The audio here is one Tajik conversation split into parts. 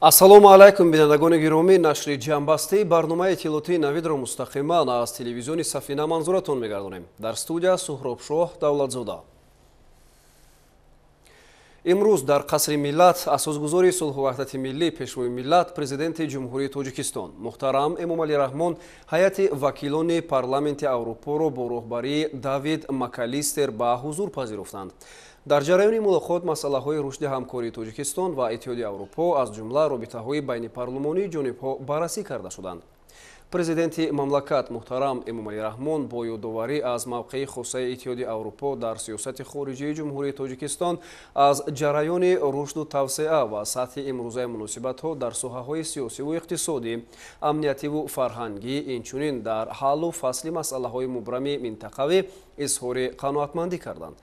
Ассалому алайкум, бинандагони гиромӣ. Нашри ҷамъбастаи барномаи иттилоотии Навидро мустақиман аз телевизиони Сафина манзуратон мегардонем. Дар студия Суҳробшоҳ Давлатзода. Имрӯз дар Қасри Миллат асосгузори сулҳу ваҳдати миллӣ, Пешвои миллат, Президенти Ҷумҳурии Тоҷикистон муҳтарам Эмомалӣ Раҳмон ҳайати вакилони Парламенти Аврупоро бо роҳбарии Давид Макалистер ба ҳузур пазируфтанд. Дар ҷараёни мулоқот масъалаҳои рушди ҳамкории Тоҷикистон ва Иттиҳоди Аврупо, аз ҷумла робитаҳои байнипарлумонии ҷонибҳо баррасӣ карда шуданд. Президенти мамлакат муҳтарам Эмомалӣ Раҳмон бо ёдоварӣ аз мавқеи хосаи Иттиҳоди Аврупо дар сиёсати хориҷии Ҷумҳурии Тоҷикистон, аз ҷараёни рушду тавсеа ва сатҳи имрӯзаи муносибатҳо дар соҳаҳои сиёсиву иқтисодӣ, амниятиву фарҳангӣ, инчунин дар ҳаллу фасли масъалаҳои мубрами минтақавӣ изҳори қаноатмандӣ карданд.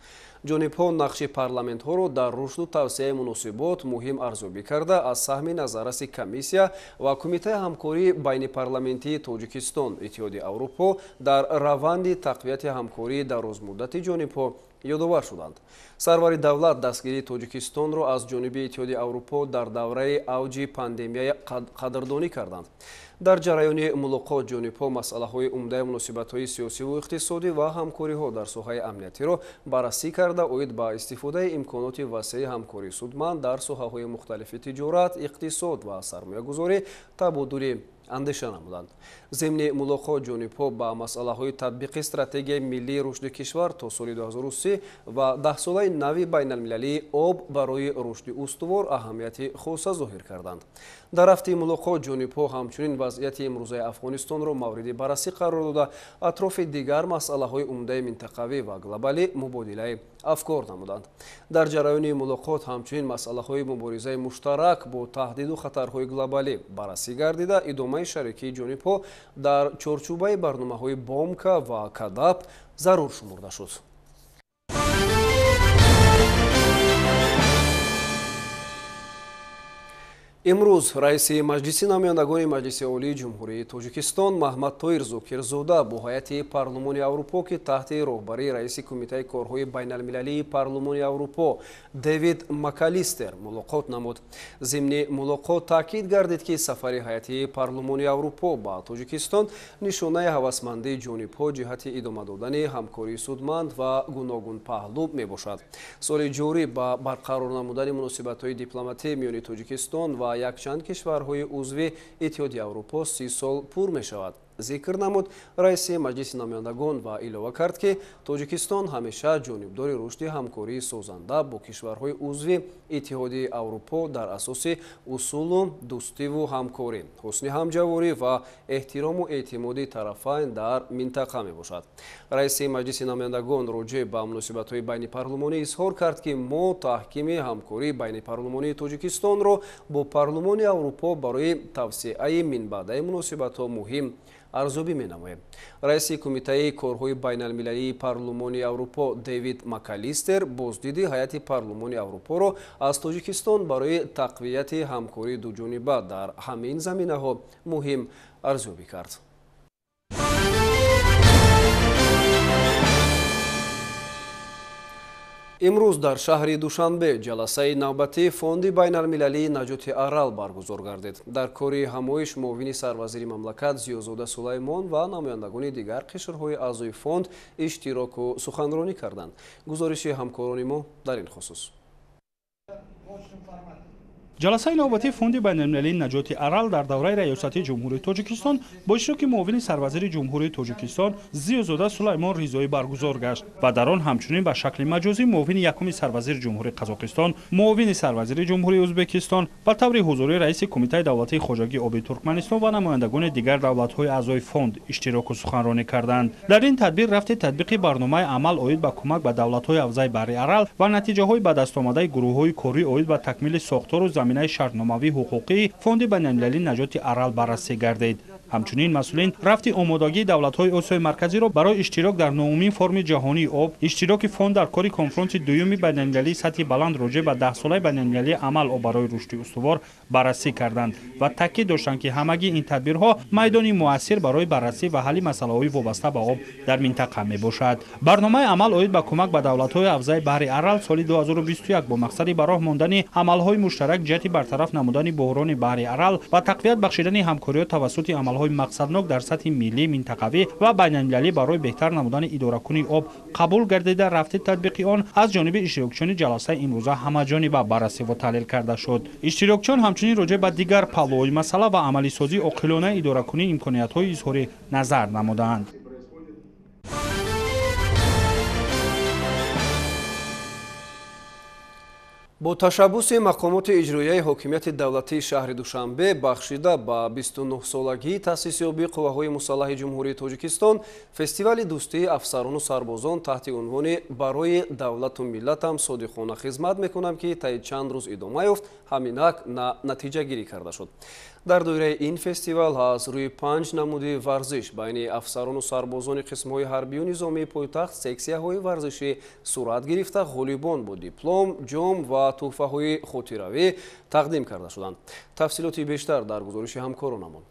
Ҷонибҳо нақши парламентҳоро дар рушду тавсеаи муносибот муҳим арзёбӣ карда, аз саҳми назарраси комиссия ва Кумитаи ҳамкории байнипарламентии Тоҷикистон Иттиҳоди Аврупо дар раванди тақвияти ҳамкории дарозмуддати ҷонибҳо ёдовар шуданд. Сарвари давлат дастгирии Тоҷикистонро аз ҷониби Иттиҳоди Аврупо дар давраи авҷи пандемия қадрдонӣ карданд. Дар ҷараёни мулоқот ҷонибҳо масъалаҳои умдаи муносибатҳои сиёсиву иқтисодӣ ва ҳамкориҳо дар соҳаи амниятиро баррасӣ карда, оид ба истифодаи имконоти васеи ҳамкории судманд дар соҳаҳои мухталифи тиҷорат, иқтисод ва сармоягузорӣ табодули андеша намуданд. Зимни мулоқот ҷонибҳо ба масъалаҳои татбиқи стратегияи миллии рушди кишвар то соли 2030 ва даҳсолаи нави байналмилалии об барои рушди устувор аҳамияти хоса зоҳир карданд. Дар рафти мулоқот ҷонибҳо ҳамчунин вазъияти имрӯзаи Афғонистонро мавриди баррасӣ қарор дода, атрофи дигар масъалаҳои умдаи минтақавӣ ва глобалӣ мубодилаи афкор намуданд. Дар ҷараёни мулоқот ҳамчунин масъалаҳои муборизаи муштарак бо таҳдиду хатарҳои глобалӣ баррасӣ гардида, идомаи шарикии ҷонибҳо дар чорчӯбаи барномаҳои Бомка ва Кадап зарур шумурда шуд. Имрӯз раиси Маҷлиси намояндагони Маҷлиси Олии Ҷумҳурии Тоҷикистон Маҳмадтоир Зокирзода бо ҳайати Парлумони Аврупо, ки таҳти роҳбарии раиси Кумитаи корҳои байналмилалии Парлумони Аврупо Дэвид Макалистер мулоқот намуд. Зимни мулоқот таъкид гардид, ки сафари ҳайати Парлумони Аврупо ба Тоҷикистон нишонаи ҳавасмандии ҷонибҳо ҷиҳати идома додани ҳамкории судманд ва гуногунпаҳлӯ мебошад. Соли ҷорӣ ба барқарор намудани муносибатҳои дипломатӣ миёни Тоҷикистон ва якчанд кишварҳои узви Иттиҳоди Аврупо 30 сол пур мешавад, зикр намуд раиси Маҷлиси намояндагон ва илова кард, ки Тоҷикистон ҳамеша ҷонибдори рушди ҳамкории созанда бо кишварҳои узви Иттиҳоди Аврупо дар асоси усулу дӯстиву ҳамкорӣ, ҳусни ҳамҷаворӣ ва эҳтирому эътимоди тарафайн дар минтақа мебошад. Раиси Маҷлиси намояндагон роҷеъ ба муносибатҳои байнипарлумонӣ изҳор кард, ки мо таҳкими ҳамкории байнипарлумонии Тоҷикистонро бо Парлумони Аврупо барои тавсеаи минбаъдаи муносибатҳо муҳим арзёбӣ менамоем. Раиси Кумитаи корҳои байналмилалии Парлумони Аврупо Дэвид Макалистер боздиди ҳайати Парлумони Аврупоро аз Тоҷикистон барои тақвияти ҳамкории дуҷониба дар ҳамин заминаҳо муҳим арзёбӣ кард. Имрӯз дар шаҳри Душанбе ҷаласаи навбатии Фонди байналмилалии наҷоти Арал баргузор гардид. Дар кори ҳамоиш муовини сарвазири мамлакат Зиёзода Сулаймон ва намояндагони дигар қишрҳои аъзои фонд иштироку суханронӣ карданд. Гузориши ҳамкорони мо дар ин хусус. Ҷаласаи навбатии Фонди байналмилалии наҷоти Арал дар давраи раёсати Ҷумҳурии Тоҷикистон бо иштироки муовини сарвазири Ҷумҳурии Тоҷикистон Зиёзода Сулаймон Ризоӣ баргузор гашт ва дар он ҳамчунин ба шакли маҷозӣ муовини якуми сарвазири Ҷумҳурии Қазоқистон, муовини сарвазири Ҷумҳурии Ӯзбекистон ба таври ҳузурӣ раиси Кумитаи давлатии хоҷагии оби Туркманистон ва намояндагони дигар давлатҳои аъзои фонд иштироку суханронӣ карданд. Дар ин тадбир рафти татбиқи барномаи амал оид ба кӯмак ба давлатҳои ҳавзаи баҳри Арал ва натиҷаҳои ба дастомадаи гурӯҳҳои корӣ оид ба такмили сохтору заминаи шартномавии ҳуқуқии Фонди байналмилалии наҷоти Арал баррасӣ гардид. Ҳамчунин масъулин рафти омодагии давлатҳои Осиёи Марказиро барои иштирок дар нуҳумин форуми ҷаҳонии об, иштироки фонд дар кори конфронси дуюми байналмилалии сатҳи баланд роҷеъ ба даҳсолаи байналмилалии амал об барои рушди устувор баррасӣ карданд ва таъкид доштанд, ки ҳамагӣ ин тадбирҳо майдони муассир барои баррасӣ ва ҳалли масъалаҳои вобаста ба об дар минтақа мебошад. Барномаи амал оид ба кӯмак ба давлатҳои ҳавзаи баҳри Арал соли 2021 бо мақсади ба роҳ мондани амалҳои муштарак ҷиҳати бартараф намудани буҳрони баҳри Арал ва тақвият бахшидани ҳамкориҳо тавассути амалҳои мақсаднок дар сатҳи миллӣ, минтақавӣ ва байналмилалӣ барои беҳтар намудани идоракунии об қабул гардида, рафти татбиқи он аз ҷониби иштирокчиёни ҷаласаи имрӯза ҳамаҷониба баррасӣ ва таҳлил карда шуд. Иштирокчиён ҳамчунин роҷеъ ба дигар паҳлӯҳои масъала ва амалисозии оқилонаи идоракунии имкониятҳои изҳори назар намуданд. Бо ташаббуси мақомоти иҷроияи ҳокимияти давлатии шаҳри Душанбе бахшида ба 29-солагии таъсисёбии қувваҳои мусаллаҳи Ҷумҳурии Тоҷикистон фестивали дӯстии афсарону сарбозон таҳти унвони «Барои давлату миллатам содиқона хизмат мекунам», ки таи чанд рӯз идома ёфт, ҳаминак натиҷагирӣ карда шуд. Дар доираи ин фестивал аз рӯи 5 намуди варзиш байни афсарону сарбозони қисмҳои ҳарбию низомии пойтахт сексияҳои варзишӣ сурат гирифта, ғолибон бо диплом, ҷом ва тӯҳфаҳои хотиравӣ тақдим карда шуданд. Тафсилоти бештар дар гузориши ҳамкоронамон.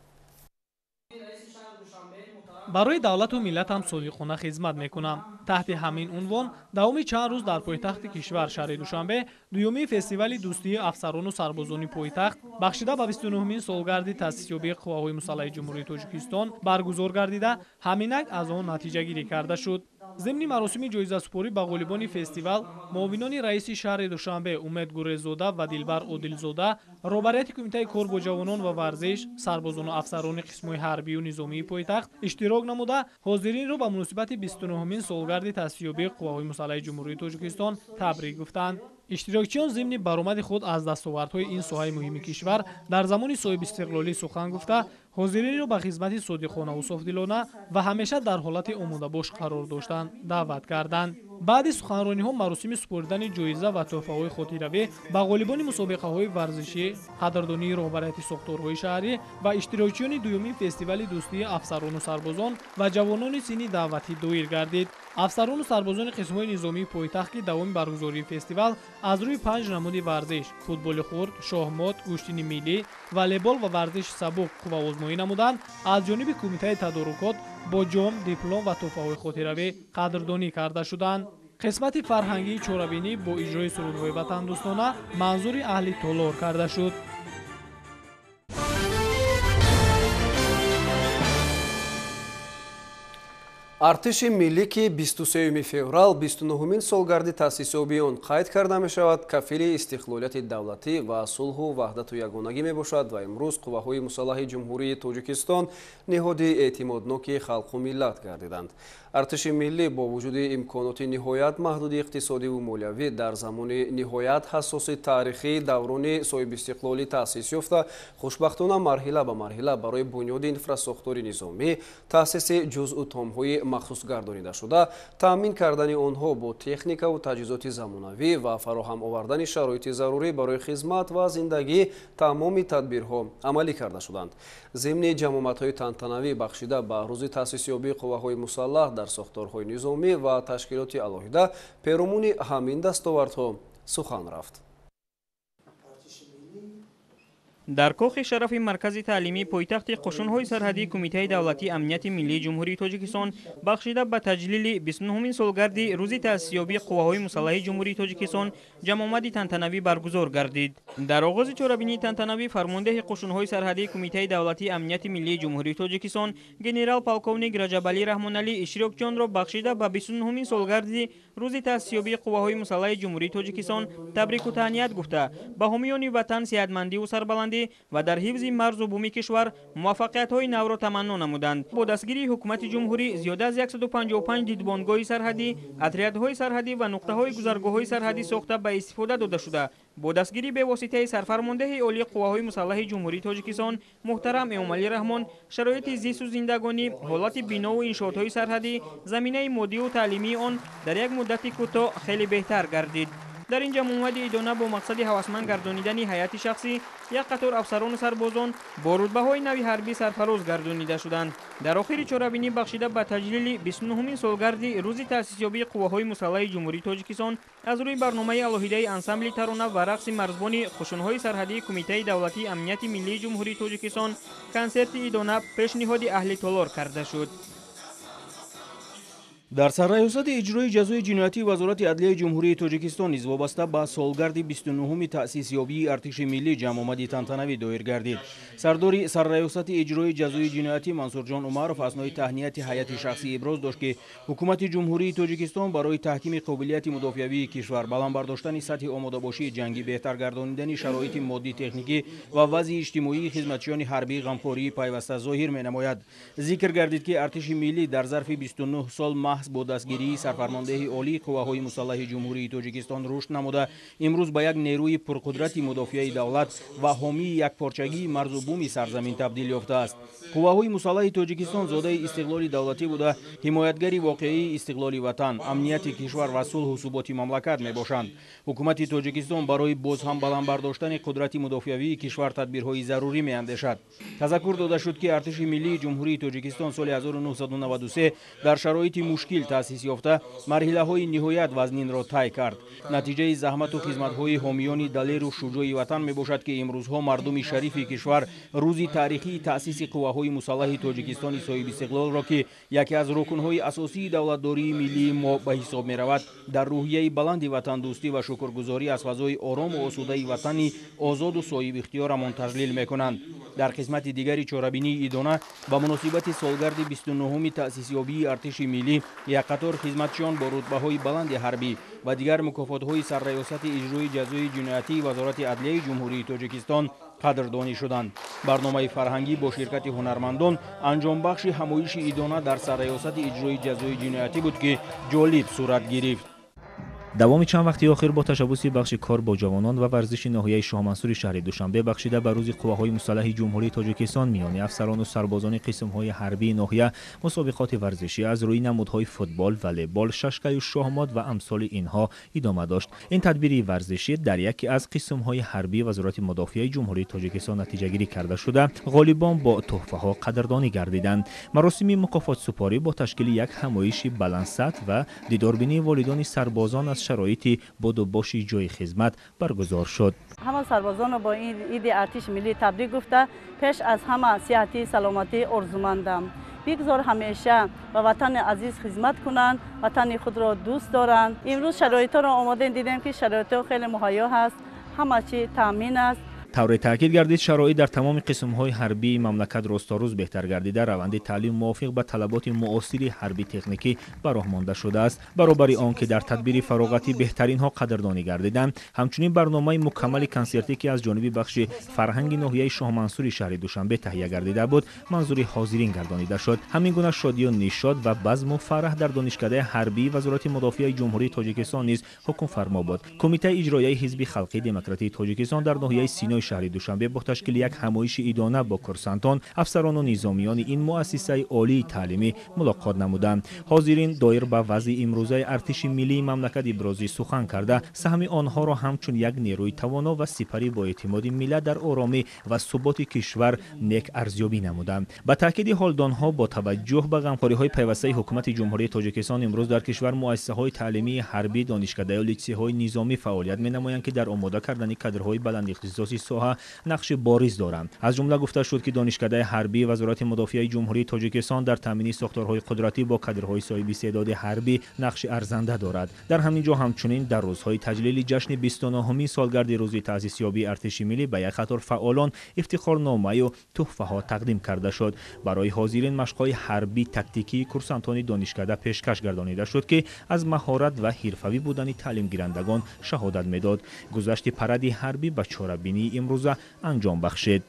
Барои давлату миллатам содиқона хизмат мекунам. Таҳти ҳамин унвон давоми чанд рӯз дар пойтахти кишвар шаҳри Душанбе дуюмин фестивали дӯстии афсарону сарбозони пойтахт бахшида ба 29-мин солгарди таъсисёбии қувваҳои мусаллаҳи Ҷумҳурии Тоҷикистон баргузор гардида, ҳаминак аз он натиҷагирӣ карда шуд. Зимни маросими ҷоизасупорӣ ба ғолибони фестивал муовинони раиси шаҳри Душанбе Умед Гуреззода ва Дилбар Одилзода, роҳбарияти кумитаи кор бо ҷавонон ва варзиш, сарбозону афсарони қисмҳои ҳарбию низомии пойтахт иштирок намуда, ҳозиринро ба муносибати 29-мин солгарди таъсисёбии қувваҳои мусаллаҳи Ҷумҳурии Тоҷикистон табрик гуфтанд. Иштирокчиён зимни баромади худ аз дастовардҳои ин соҳаи муҳими кишвар дар замони соҳибистиқлолӣ сухан гуфта, ҳозиринро ба хизмати содиқонаву софдилона ва ҳамеша дар ҳолати омодабош қарор доштан даъват карданд. Баъди суханрониҳо маросими супоридани ҷоиза ва тӯҳфаҳои хотиравӣ ба ғолибони мусобиқаҳои варзишӣ, қадрдонии роҳбарияти сохторҳои шаҳрӣ ва иштирокчиёни дуюмин фестивали дӯстии афсарону сарбозон ва ҷавонони синни даъватӣ доир гардид. Афсарону сарбозони қисмҳои низомии пойтахт, ки давоми баргузории фестивал аз рӯи 5 намуди варзиш – футболи хурд, шоҳмот, гӯштини миллӣ, волейбол ва варзиши сабук қувваозмоӣ намуданд, аз ҷониби кумитаи тадорукот бо ҷом, диплом ва тӯҳфаҳои хотиравӣ қадрдонӣ карда шуданд. Қисмати фарҳангии чорабинӣ бо иҷрои сурудҳои ватандӯстона манзури аҳли толор карда шуд. Артиши миллӣ, ки 23 феврал 29-мин солгарди таъсисёбии он қайд карда мешавад, кафили истиқлолияти давлатӣ ва сулҳу ваҳдату ягонагӣ мебошад ва имрӯз қувваҳои мусаллаҳи Ҷумҳурии Тоҷикистон ниҳоди эътимодноки халқу миллат гардиданд. Артиши миллӣ бо вуҷуди имконоти ниҳоят маҳдуди иқтисодиву молиявӣ дар замони ниҳоят ҳассоси таърихии даврони соҳибистиқлолӣ таъсис ёфта, хушбахтона марҳила ба марҳила барои бунёди инфрасохтори низомӣ, таъсиси ҷузъу томҳои махсус гардонида шуда, таъмин кардани онҳо бо техникаву таҷҳизоти замонавӣ ва фароҳам овардани шароити зарурӣ барои хизмат ва зиндагӣ тамоми тадбирҳо амалӣ карда шуданд. Зимни ҷамъомадҳои тантанавӣ бахшида ба рӯзи таъсисёбии қувваҳои мусаллаҳ дар сохторҳои низомӣ ва ташкилоти алоҳида перомуни ҳамин дастовардҳо сухан рафт. Дар кохи шарафи маркази таълимии пойтахти қушунҳои сарҳадии Кумитаи давлатии амнияти миллии Ҷумҳурии Тоҷикистон бахшида ба таҷлили 29-мин солгарди рӯзи таъсисёбии қувваҳои мусаллаҳи Ҷумҳурии Тоҷикистон ҷамъомади тантанавӣ баргузор гардид. Дар оғози чорабинии тантанавӣ фармондеҳи қушунҳои сарҳадии Кумитаи давлатии амнияти миллии Ҷумҳурии Тоҷикистон генерал-полковник Раҷабалӣ Раҳмоналӣ иштирокчиёнро бахшида ба 29-мин солгарди рӯзи таъсисёбии қувваҳои мусаллаҳи Ҷумҳурии Тоҷикистон табрику таҳният гуфта, ба ҳомиёни ватан сеҳатмандиву сарбаландӣ ва дар ҳифзи марзу буми кишвар муваффақиятҳои навро таманно намуданд. Бо дастгирии ҳукумати ҷумҳурӣ зиёда аз 155 дидбонгоҳи сарҳадӣ, отрядҳои сарҳадӣ ва нуқтаҳои гузаргоҳҳои сарҳадӣ сохта ба истифода дода шуда, бо дастгирии бевоситаи сарфармондеҳи олии қувваҳои мусаллаҳи Ҷумҳурии Тоҷикистон муҳтарам Эмомалӣ Раҳмон шароити зисту зиндагонӣ, ҳолати бинову иншоотҳои сарҳадӣ, заминаи моддиву таълимии он дар як муддати кӯтоҳ хеле беҳтар гардид. Дар ин ҷамъомади идона бо мақсади ҳавасманд гардонидани ҳайати шахсӣ як қатор афсарону сарбозон бо рутбаҳои нави ҳарбӣ сарфароз гардонида шуданд. Дар охири чорабинӣ бахшида ба таҷлили 29-умин солгарди рӯзи таъсисёбии қувваҳои мусаллаҳи Ҷумҳурии Тоҷикистон аз рӯи барномаи алоҳидаи ансамбли тарона ва рақси марзбони қушунҳои сарҳадии Кумитаи давлатии амнияти миллии Ҷумҳурии Тоҷикистон консерти идона пешниҳоди аҳли толор карда шуд. Дар сарраёсати иҷрои ҷазои ҷиноятии Вазорати адлияи Ҷумҳурии Тоҷикистон низ вобаста ба солгарди 29-уми таъсисёбии артиши миллӣ ҷамъомади тантанавӣ доир гардид. Сардори сарраёсати иҷрои ҷазои ҷиноятӣ Мансурҷон Умаров аснои таҳнияти ҳайати шахсӣ иброз дошт, ки ҳукумати Ҷумҳурии Тоҷикистон барои таҳкими қобилияти мудофиавии кишвар, баланд бардоштани сатҳи омодабошии ҷангӣ, беҳтар гардонидани шароити моддӣ-техникӣ ва вазъи иҷтимоии хизматчиёни ҳарбӣ ғамхории пайваста зоҳир менамояд. Зикр гардид, ки артиши миллӣ дар зарфи 29 сол маҳз бо дастгирии сарфармондеҳи олии қувваҳои мусаллаҳи Ҷумҳурии Тоҷикистон рушд намуда, имрӯз ба як нерӯи пурқудрати мудофиаи давлат ва ҳомии якпорчагии марзу буми сарзамин табдил ёфтааст. Қувваҳои мусаллаҳи Тоҷикистон зодаи истиқлоли давлатӣ буда, ҳимоятгари воқеии истиқлоли ватан, амнияти кишвар ва сулҳу суботи мамлакат мебошанд. Ҳукумати Тоҷикистон барои боз ҳам баланд бардоштани қудрати мудофиавии кишвар тадбирҳои зарурӣ меандешад. Тазаккур дода шуд, ки артиши миллии Ҷумҳурии Тоҷикистон соли 1993 дар шароити мушкил таъсис ёфта, марҳилаҳои ниҳоят вазнинро тай кард. Натиҷаи заҳмату хизматҳои ҳомиёни далеру шуҷои ватан мебошад, ки имрӯзҳо мардуми шарифи кишвар рӯзи таърихии таъсиси қувваҳои мусаллаҳи Тоҷикистони соҳибистиқлолро, ки яке аз рукнҳои асосии давлатдории миллии мо ба ҳисоб меравад, дар рӯҳияи баланди ватандӯстӣ ва шукргузорӣ аз фазои орому осудаи ватани озоду соҳибихтиёрамон таҷлил мекунанд. Дар қисмати дигари чорабинии идона ба муносибати солгарди 29-уми таъсисёбии артиши миллӣ як қатор хизматчиён бо рутбаҳои баланди ҳарбӣ ва дигар мукофотҳои сарраёсати иҷрои ҷазои ҷиноятии Вазорати адлияи Ҷумҳурии Тоҷикистон қадрдонӣ шуданд. Барномаи фарҳангӣ бо ширкати ҳунармандон анҷомбахши ҳамоиши идона дар сарраёсати иҷрои ҷазои ҷиноятӣ буд, ки ҷолиб сурат гирифт. Давоми чанд вақти охир бо ташаббуси бахши кор бо ҷавонон ва варзиши ноҳияи Шоҳмансури шаҳри Душанбе бахшида ба рӯзи қувваҳои мусаллаҳи Ҷумҳурии Тоҷикистон миёни афсарону сарбозони қисмҳои ҳарбии ноҳия мусобиқоти варзишӣ аз рӯи намудҳои футбол, волейбол, шашкаю шоҳмот ва амсоли инҳо идома дошт. Ин тадбири варзишӣ дар яке аз қисмҳои ҳарбии Вазорати мудофиаи Ҷумҳурии Тоҷикистон натиҷагирӣ карда шуда, ғолибон бо тӯҳфаҳо қадрдонӣ гардиданд. Маросими мукофотсупорӣ бо ташкили як ҳамоиши баландсатҳ ва дидорбинии волидони сарбозон аз шароити будубоши ҷои хизмат баргузор шуд. Ҳама сарбозонро бо ин иди артиши миллӣ табрик гуфта, пеш аз ҳама сиҳатӣ, саломатӣ орзумандам. Бигзор ҳамеша ба ватани азиз хизмат кунанд, ватани худро дӯст доранд. Имрӯз шароитҳоро омодем, дидем, ки шароитҳо хеле муҳайё ҳаст, ҳама чӣ таъмин аст. Тавре таъкид гардид, шароит дар тамоми қисмҳои ҳарбии мамлакат рӯз то рӯз беҳтар гардида, раванди таълим мувофиқ ба талаботи муосири ҳарби техникӣ ба роҳ монда шудааст. Баробари он ки дар тадбири фароғатӣ беҳтаринҳо қадрдонӣ гардиданд, ҳамчунин барномаи мукаммали консертӣ, ки аз ҷониби бахши фарҳанги ноҳияи Шоҳмансури шаҳри Душанбе таҳия гардида буд, манзури ҳозирин гардонида шуд. Ҳамин гуна шодию нишод ва базму фараҳ дар донишкадаи ҳарбии Вазорати мудофиаи Ҷумҳурии Тоҷикистон низ ҳукмфармо буд. Кумитаи иҷроияи Ҳизби халқии демократии Тоҷикистон дар ноҳияи Синои шаҳри Душанбе бо ташкили як ҳамоиши идона бо курсантон, афсарону низомиёни ин муассисаи олии таълимӣ мулоқот намуданд. Ҳозирин доир ба вазъи имрӯзаи артиши миллии мамлакат ибрози сухан карда, саҳми онҳоро ҳамчун як нерӯи тавоно ва сипари боэътимоди миллат дар оромӣ ва суботи кишвар нек арзёбӣ намуданд. Ба таъкиди ҳолдонҳо, бо таваҷҷӯҳ ба ғамхориҳои пайвастаи ҳукумати Ҷумҳурии Тоҷикистон имрӯз дар кишвар муассисаҳои таълимии ҳарбӣ, донишкадаю литсейҳои низомӣ фаъолият менамоянд, ки дар омода кардани кадрҳои баландихтисоси соҳа нақши бориз доранд. Аз ҷумла гуфта шуд, ки донишкадаи ҳарбии Вазорати мудофиаи Ҷумҳурии Тоҷикистон дар таъмини сохторҳои қудратӣ бо кадрҳои соҳиби истеъдоди ҳарбӣ нақши арзанда дорад. Дар ҳамин ҷо ҳамчунин дар рӯзҳои таҷлили ҷашни 29-ҳумин солгарди рӯзи таъсисёбии артиши миллӣ ба як қатор фаъолон ифтихорномаю тӯҳфаҳо тақдим карда шуд. Барои ҳозирин машқҳои ҳарбӣ тактикии курсантони донишкада пешкаш гардонида шуд, ки аз маҳорат ва ҳирфавӣ будани таълимгирандагон шаҳодат медод. Гузашти паради ҳарбӣ ба чорабинии имрӯза анҷом бахшид.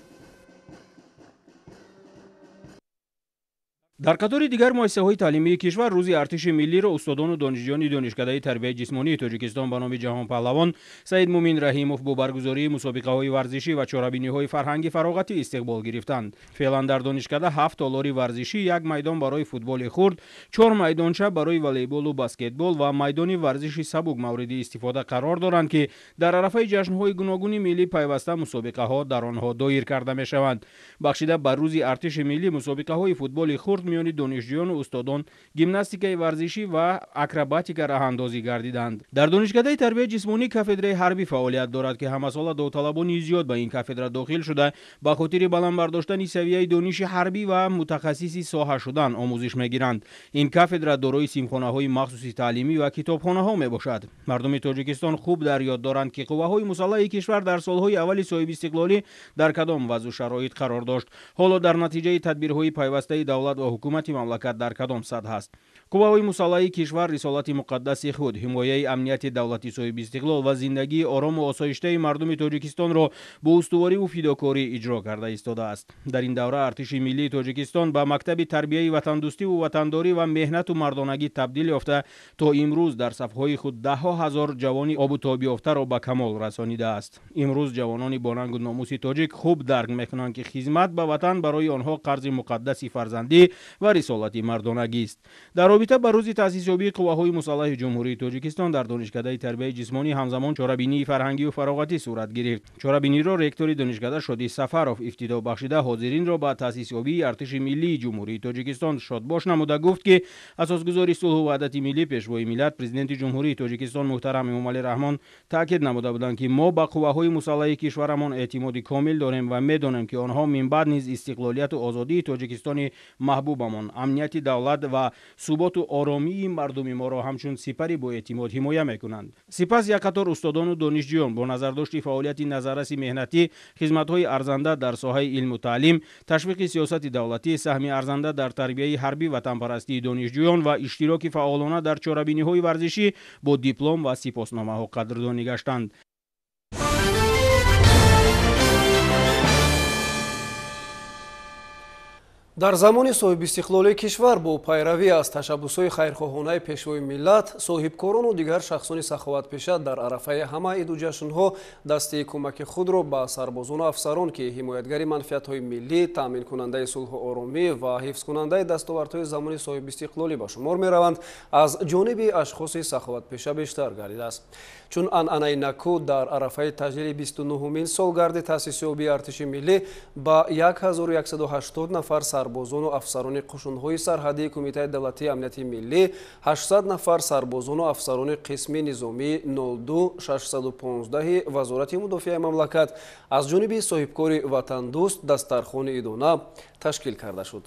Дар қатори дигар муассисаҳои таълимии кишвар рӯзи артиши миллиро устодону донишҷӯёни Донишкадаи тарбияи ҷисмонии Тоҷикистон ба номи ҷаҳонпаҳлавон Саидмумин Раҳимов бо баргузории мусобиқаҳои варзишӣ ва чорабиниҳои фарҳанги фароғатӣ истиқбол гирифтанд. Феълан дар донишкада 7 толори варзишӣ, 1 майдон барои футболи хурд, 4 майдонча барои волейболу баскетбол ва майдони варзиши сабук мавриди истифода қарор доранд, ки дар арафаи ҷашнҳои гуногуни миллӣ пайваста мусобиқаҳо дар онҳо доир карда мешаванд. Бахшида ба рӯзи артиши миллӣ мусобиқаҳои футболи хурд миёни донишҷӯёну устодон, гимнастикаи варзишӣ ва акробатика роҳандозӣ гардиданд. Дар Донишкадаи тарбияи ҷисмонӣ кафедраи ҳарбӣ фаъолият дорад, ки ҳамасола довталабони зиёд ба ин кафедра дохил шуда, ба хотири баланд бардоштани савияи дониши ҳарбӣ ва мутахассиси соҳа шудан омӯзиш мегиранд. Ин кафедра дорои симхонаҳои махсуси таълимӣ ва китобхонаҳо мебошад. Мардуми Тоҷикистон хуб дар ёд доранд, ки қувваҳои мусаллаҳи кишвар дар солҳои аввали соҳибистиқлолӣ дар кадом вазъу шароит қарор дошт. Ҳоло дар натиҷаи тадбирҳои пайвастаи давлат ва ҳукумати мамлакат дар кадом сатҳ аст. Қувваҳои мусаллаҳи кишвар рисолати муқаддаси худ, ҳимояи амнияти давлати соҳибистиқлол ва зиндагии орому осоиштаи мардуми Тоҷикистонро бо устувориву фидокорӣ иҷро карда истодааст. Дар ин давра артиши миллии Тоҷикистон ба мактаби тарбияи ватандӯстиву ватандорӣ ва меҳнату мардонагӣ табдил ёфта, то имрӯз дар сафҳои худ даҳҳо ҳазор ҷавони обутобёфтаро ба камол расонидааст. Имрӯз ҷавонони бонангу номуси тоҷик хуб дарк мекунанд, ки хизмат ба ватан барои онҳо қарзи муқаддаси фарзандӣ ва рисолати мардонагист. Дар робита ба рӯзи таъсисёбии қувваҳои мусаллаҳи Ҷумҳурии Тоҷикистон дар Донишкадаи тарбияи ҷисмонӣ ҳамзамон чорабинии фарҳангию фароғатӣ сурат гирифт. Чорабиниро ректори донишкада Шоди Сафаров ифтитоҳ бахшида, ҳозиринро ба таъсисёбии артиши миллии Ҷумҳурии Тоҷикистон шодбош намуда гуфт, ки асосгузори сулҳу ваҳдати миллӣ, пешвои миллат, Президенти Ҷумҳурии Тоҷикистон муҳтарам Эмомалӣ Раҳмон таъкид намуда буданд, ки мо ба қувваҳои мусаллаҳи кишварамон эътимоди комил дорем ва медонем, ки онҳо минбаъд низ истиқлолияту озодии Тоҷикистони маҳбубамон, амнияти давлат ва суботу оромии мардуми моро ҳамчун сипари боэътимод ҳимоя мекунанд. Сипас як қатор устодону донишҷӯён бо назардошти фаъолияти назарраси меҳнатӣ, хизматҳои арзанда дар соҳаи илму таълим, ташвиқи сиёсати давлатӣ, саҳми арзанда дар тарбияи ҳарбӣ ватанпарастии донишҷӯён ва иштироки фаъолона дар чорабиниҳои варзишӣ бо диплом ва сипосномаҳо қадрдонӣ гаштанд. Дар замони соҳибистиқлолии кишвар бо пайравӣ аз ташаббусҳои хайрхоҳонаи пешвои миллат, соҳибкорону дигар шахсони саховатпеша дар арафаи ҳама иду ҷашнҳо дасти кӯмаки худро ба сарбозону афсарон, ки ҳимоятгари манфиатҳои миллӣ, таъминкунандаи сулҳу оромӣ ва ҳифзкунандаи дастовардҳои замони соҳибистиқлолӣ ба шумор мераванд, аз ҷониби ашхоси саховатпеша бештар гардидааст. Чун анъанаи наку дар арафаи таҷлили 29-умин солгарди таъсисёбии артиши миллӣ ба 1180 нафар сарбозону афсарони қушунҳои сарҳадии Кумитаи давлатии амнияти миллӣ, 800 нафар сарбозону афсарони қисми низомии 02615 Вазорати мудофиаи мамлакат аз ҷониби соҳибкори ватандӯст дастархони идона ташкил карда шуд.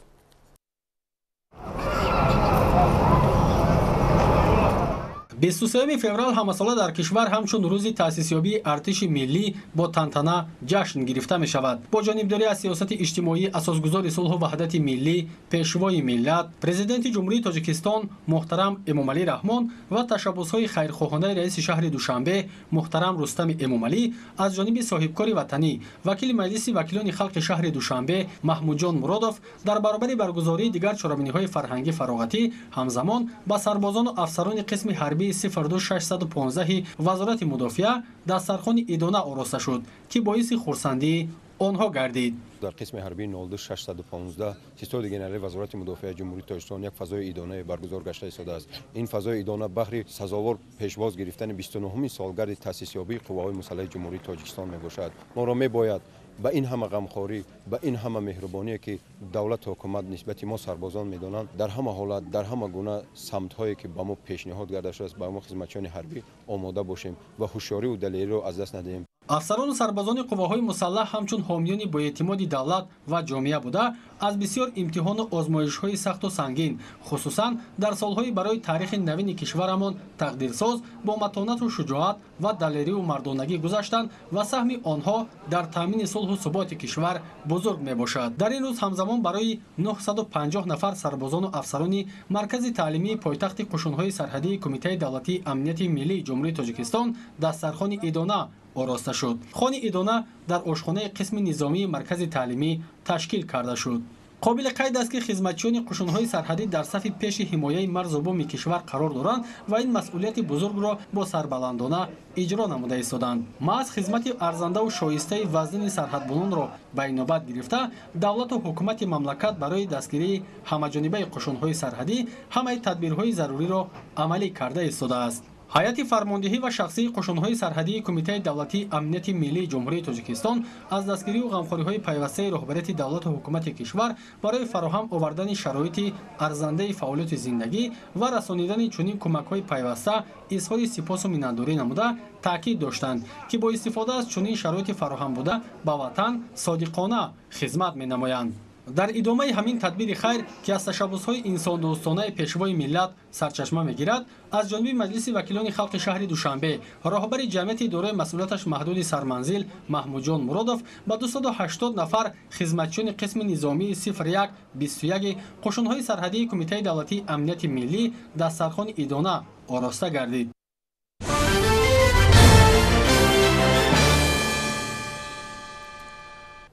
23 феврал ҳамасола дар кишвар ҳамчун рӯзи таъсисёбии артиши миллӣ бо тантана ҷашн гирифта мешавад. Бо ҷонибдорӣ аз сиёсати иҷтимоии асосгузори сулҳу ваҳдати миллӣ, пешвои миллат, Президенти Ҷумҳурии Тоҷикистон муҳтарам Эмомалӣ Раҳмон ва ташаббусҳои хайрхоҳонаи раиси шаҳри Душанбе муҳтарам Рустами Эмомалӣ аз ҷониби соҳибкори ватанӣ, вакили Маҷлиси вакилони халқи шаҳри Душанбе Маҳмудҷон Муродов дар баробари баргузории дигар чорабиниҳои фарҳангӣ фароғатӣ ҳамзамон ба сарбозону афсарони қисми ҳарбии 02615 Вазорати мудофиа дастархони идона ороста шуд, ки боиси хурсандии онҳо гардид. Дар қисми ҳарбии 02615 ситоди генералии Вазорати мудофиаи Ҷумҳурии Тоҷикистон як фазои идонае баргузор гашта истодааст. Ин фазои идона баҳри сазовор пешвоз гирифтани 29-умин солгарди таъсисёбии қувваҳои мусаллаҳи Ҷумҳурии Тоҷикистон мебошад. Моро мебояд ба ин ҳама ғамхорӣ, ба ин ҳама меҳрубоние, ки давлату ҳукумат нисбати мо сарбозон медонанд, дар ҳама ҳолат, дар ҳама гуна самтҳое, ки ба мо пешниҳод карда шудааст, ба мо хизматчиёни ҳарбӣ омода бошем ва ҳушёриву далериро аз даст надиҳем. Афсарону сарбозони қувваҳои мусаллаҳ ҳамчун ҳомиёни боэътимоди давлат ва ҷомеа буда, аз бисёр имтиҳону озмоишҳои сахту сангин, хусусан дар солҳои барои таърихи навини кишварамон тақдирсоз, бо матонату шуҷоат ва далериву мардонагӣ гузаштанд ва саҳми онҳо дар таъмини сулҳу суботи кишвар бузург мебошад. Дар ин рӯз ҳамзамон барои 950 нафар сарбозону афсарони Маркази таълимии пойтахти қушунҳои сарҳадии Кумитаи давлатии амнияти миллии Ҷумҳурии Тоҷикистон дастархони идона ороста шуд. Хони идона дар ошхонаи қисми низомии маркази таълимӣ ташкил карда шуд. Қобили қайд аст, ки хизматчиёни қушунҳои сарҳадӣ дар сафи пеши ҳимояи марзу буми кишвар қарор доранд ва ин масъулияти бузургро бо сарбаландона иҷро намуда истоданд. Маҳз хизмати арзандаву шоистаи вазнини сарҳадбононро ба инобат гирифта, давлату ҳукумати мамлакат барои дастгирии ҳамаҷонибаи қушунҳои сарҳадӣ ҳамаи тадбирҳои заруриро амалӣ карда истодааст. Ҳайати фармондиҳӣ ва шахсии қушунҳои сарҳадии Кумитаи давлатии амнияти миллии Ҷумҳурии Тоҷикистон аз дастгирию ғамхориҳои пайвастаи роҳбарияти давлату ҳукумати кишвар барои фароҳам овардани шароити арзандаи фаъолияти зиндагӣ ва расонидани чунин кӯмакҳои пайваста изҳори сипосу миннатдорӣ намуда, таъкид доштанд, ки бо истифода аз чунин шароити фароҳам буда ба ватан содиқона хизмат менамоянд. Дар идомаи ҳамин тадбири хайр, ки аз ташаббусҳои инсондӯстонаи пешвои миллат сарчашма мегирад, аз ҷониби Маҷлиси вакилони халқи шаҳри Душанбе роҳбари ҷамъияти дорои масъулияташ маҳдуди Сарманзил Маҳмудҷон Муродов ба 280 нафар хизматчиёни қисми низомии 01 21 қушунҳои сарҳадии Кумитаи давлатии амнияти миллӣ дастархони идона ороста гардид.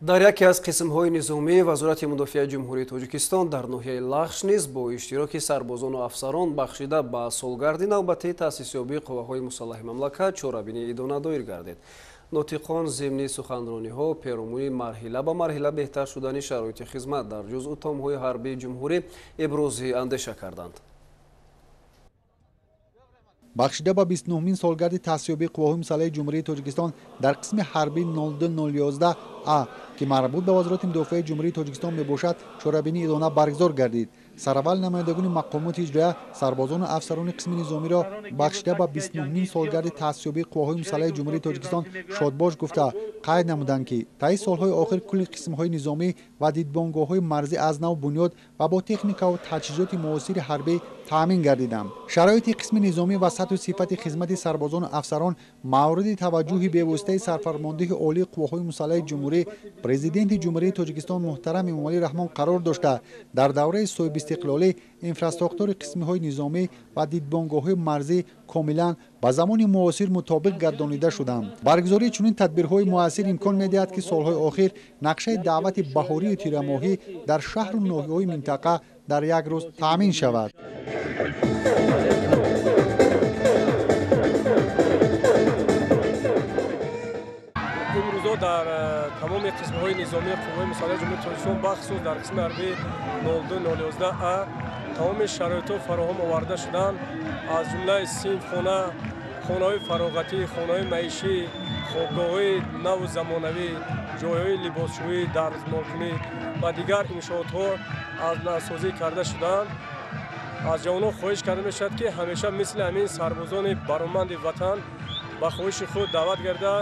Дар яке аз қисмҳои низомии Вазорати мудофиаи Ҷумҳурии Тоҷикистон дар ноҳияи Лахш низ бо иштироки сарбозону афсарон бахшида ба солгарди навбатии таъсисёбии қувваҳои мусаллаҳи мамлакат чорабинии идона доир гардид. Нотиқон зимни суханрониҳо перомуни марҳила ба марҳила беҳтар шудани шароити хизмат дар ҷузъу томҳои ҳарбии ҷумҳурӣ ибрози андеша карданд. Бахшида ба 29-мин солгарди таъсисёбии қувваҳои мусаллаҳи Ҷумҳурии Тоҷикистон дар қисми ҳарбии 0201 А, ки марбут ба Вазорати мудофиаи Ҷумҳурии Тоҷикистон мебошад, чорабинии идона баргузор гардид. Сараввал намояндагони мақомоти иҷроия сарбозону афсарони қисми низомиро бахшида ба 29-мин солгарди таъсисёбии қувваҳои мусаллаҳи Ҷумҳурии Тоҷикистон шодбош гуфта, қайд намуданд, ки таи солҳои охир кулли қисмҳои низомӣ ва дидбонгоҳҳои марзӣ аз нав бунёд ва бо техникаву таҷҳизоти муосири ҳарбӣ таъмин гардиданд. Шароити қисми низомӣ ва сатҳу сифати хизмати сарбозону афсарон мавриди таваҷҷӯҳи бевоситаи сарфармондиҳи олии қувваҳои мусаллаҳи ҷумҳурӣ, Президенти Ҷумҳурии Тоҷикистон муҳтарам Эмомалӣ Раҳмон қарор дошта, дар давраи соҳибистиқлолӣ инфраструктури қисмҳои низомӣ ва дидбонгоҳҳои марзӣ комилан ба замони муосир мутобиқ гардонида шуданд. Баргузории чунин тадбирҳои муассир имкон медиҳад, ки солҳои охир нақшаи даъвати баҳорию тирамоҳӣ дар шаҳру ноҳияҳои минтақа дар як рӯз таъмин шавад. Имрӯзо дар тамоми қисмҳои низомии қувваҳои мусаллаҳи Ҷумҳурии Тоҷикистон, бахусус дар қисми ҳарбии 0201 А, тамоми шароитҳо фароҳам оварда шуданд, аз ҷумлаи синфхона, хонаҳои фароғатӣ, хонаҳои маишӣ, хобгоҳҳои наву замонавӣ, ҷойҳои либосшӯӣ, дарзмолкунӣ ва дигар иншоотҳо аз навсозӣ карда шуданд. Аз ҷавонон хоҳиш карда мешавад, ки ҳамеша мисли ҳамин сарбозони бароманди ватан ба хоҳиши худ даъват гарда,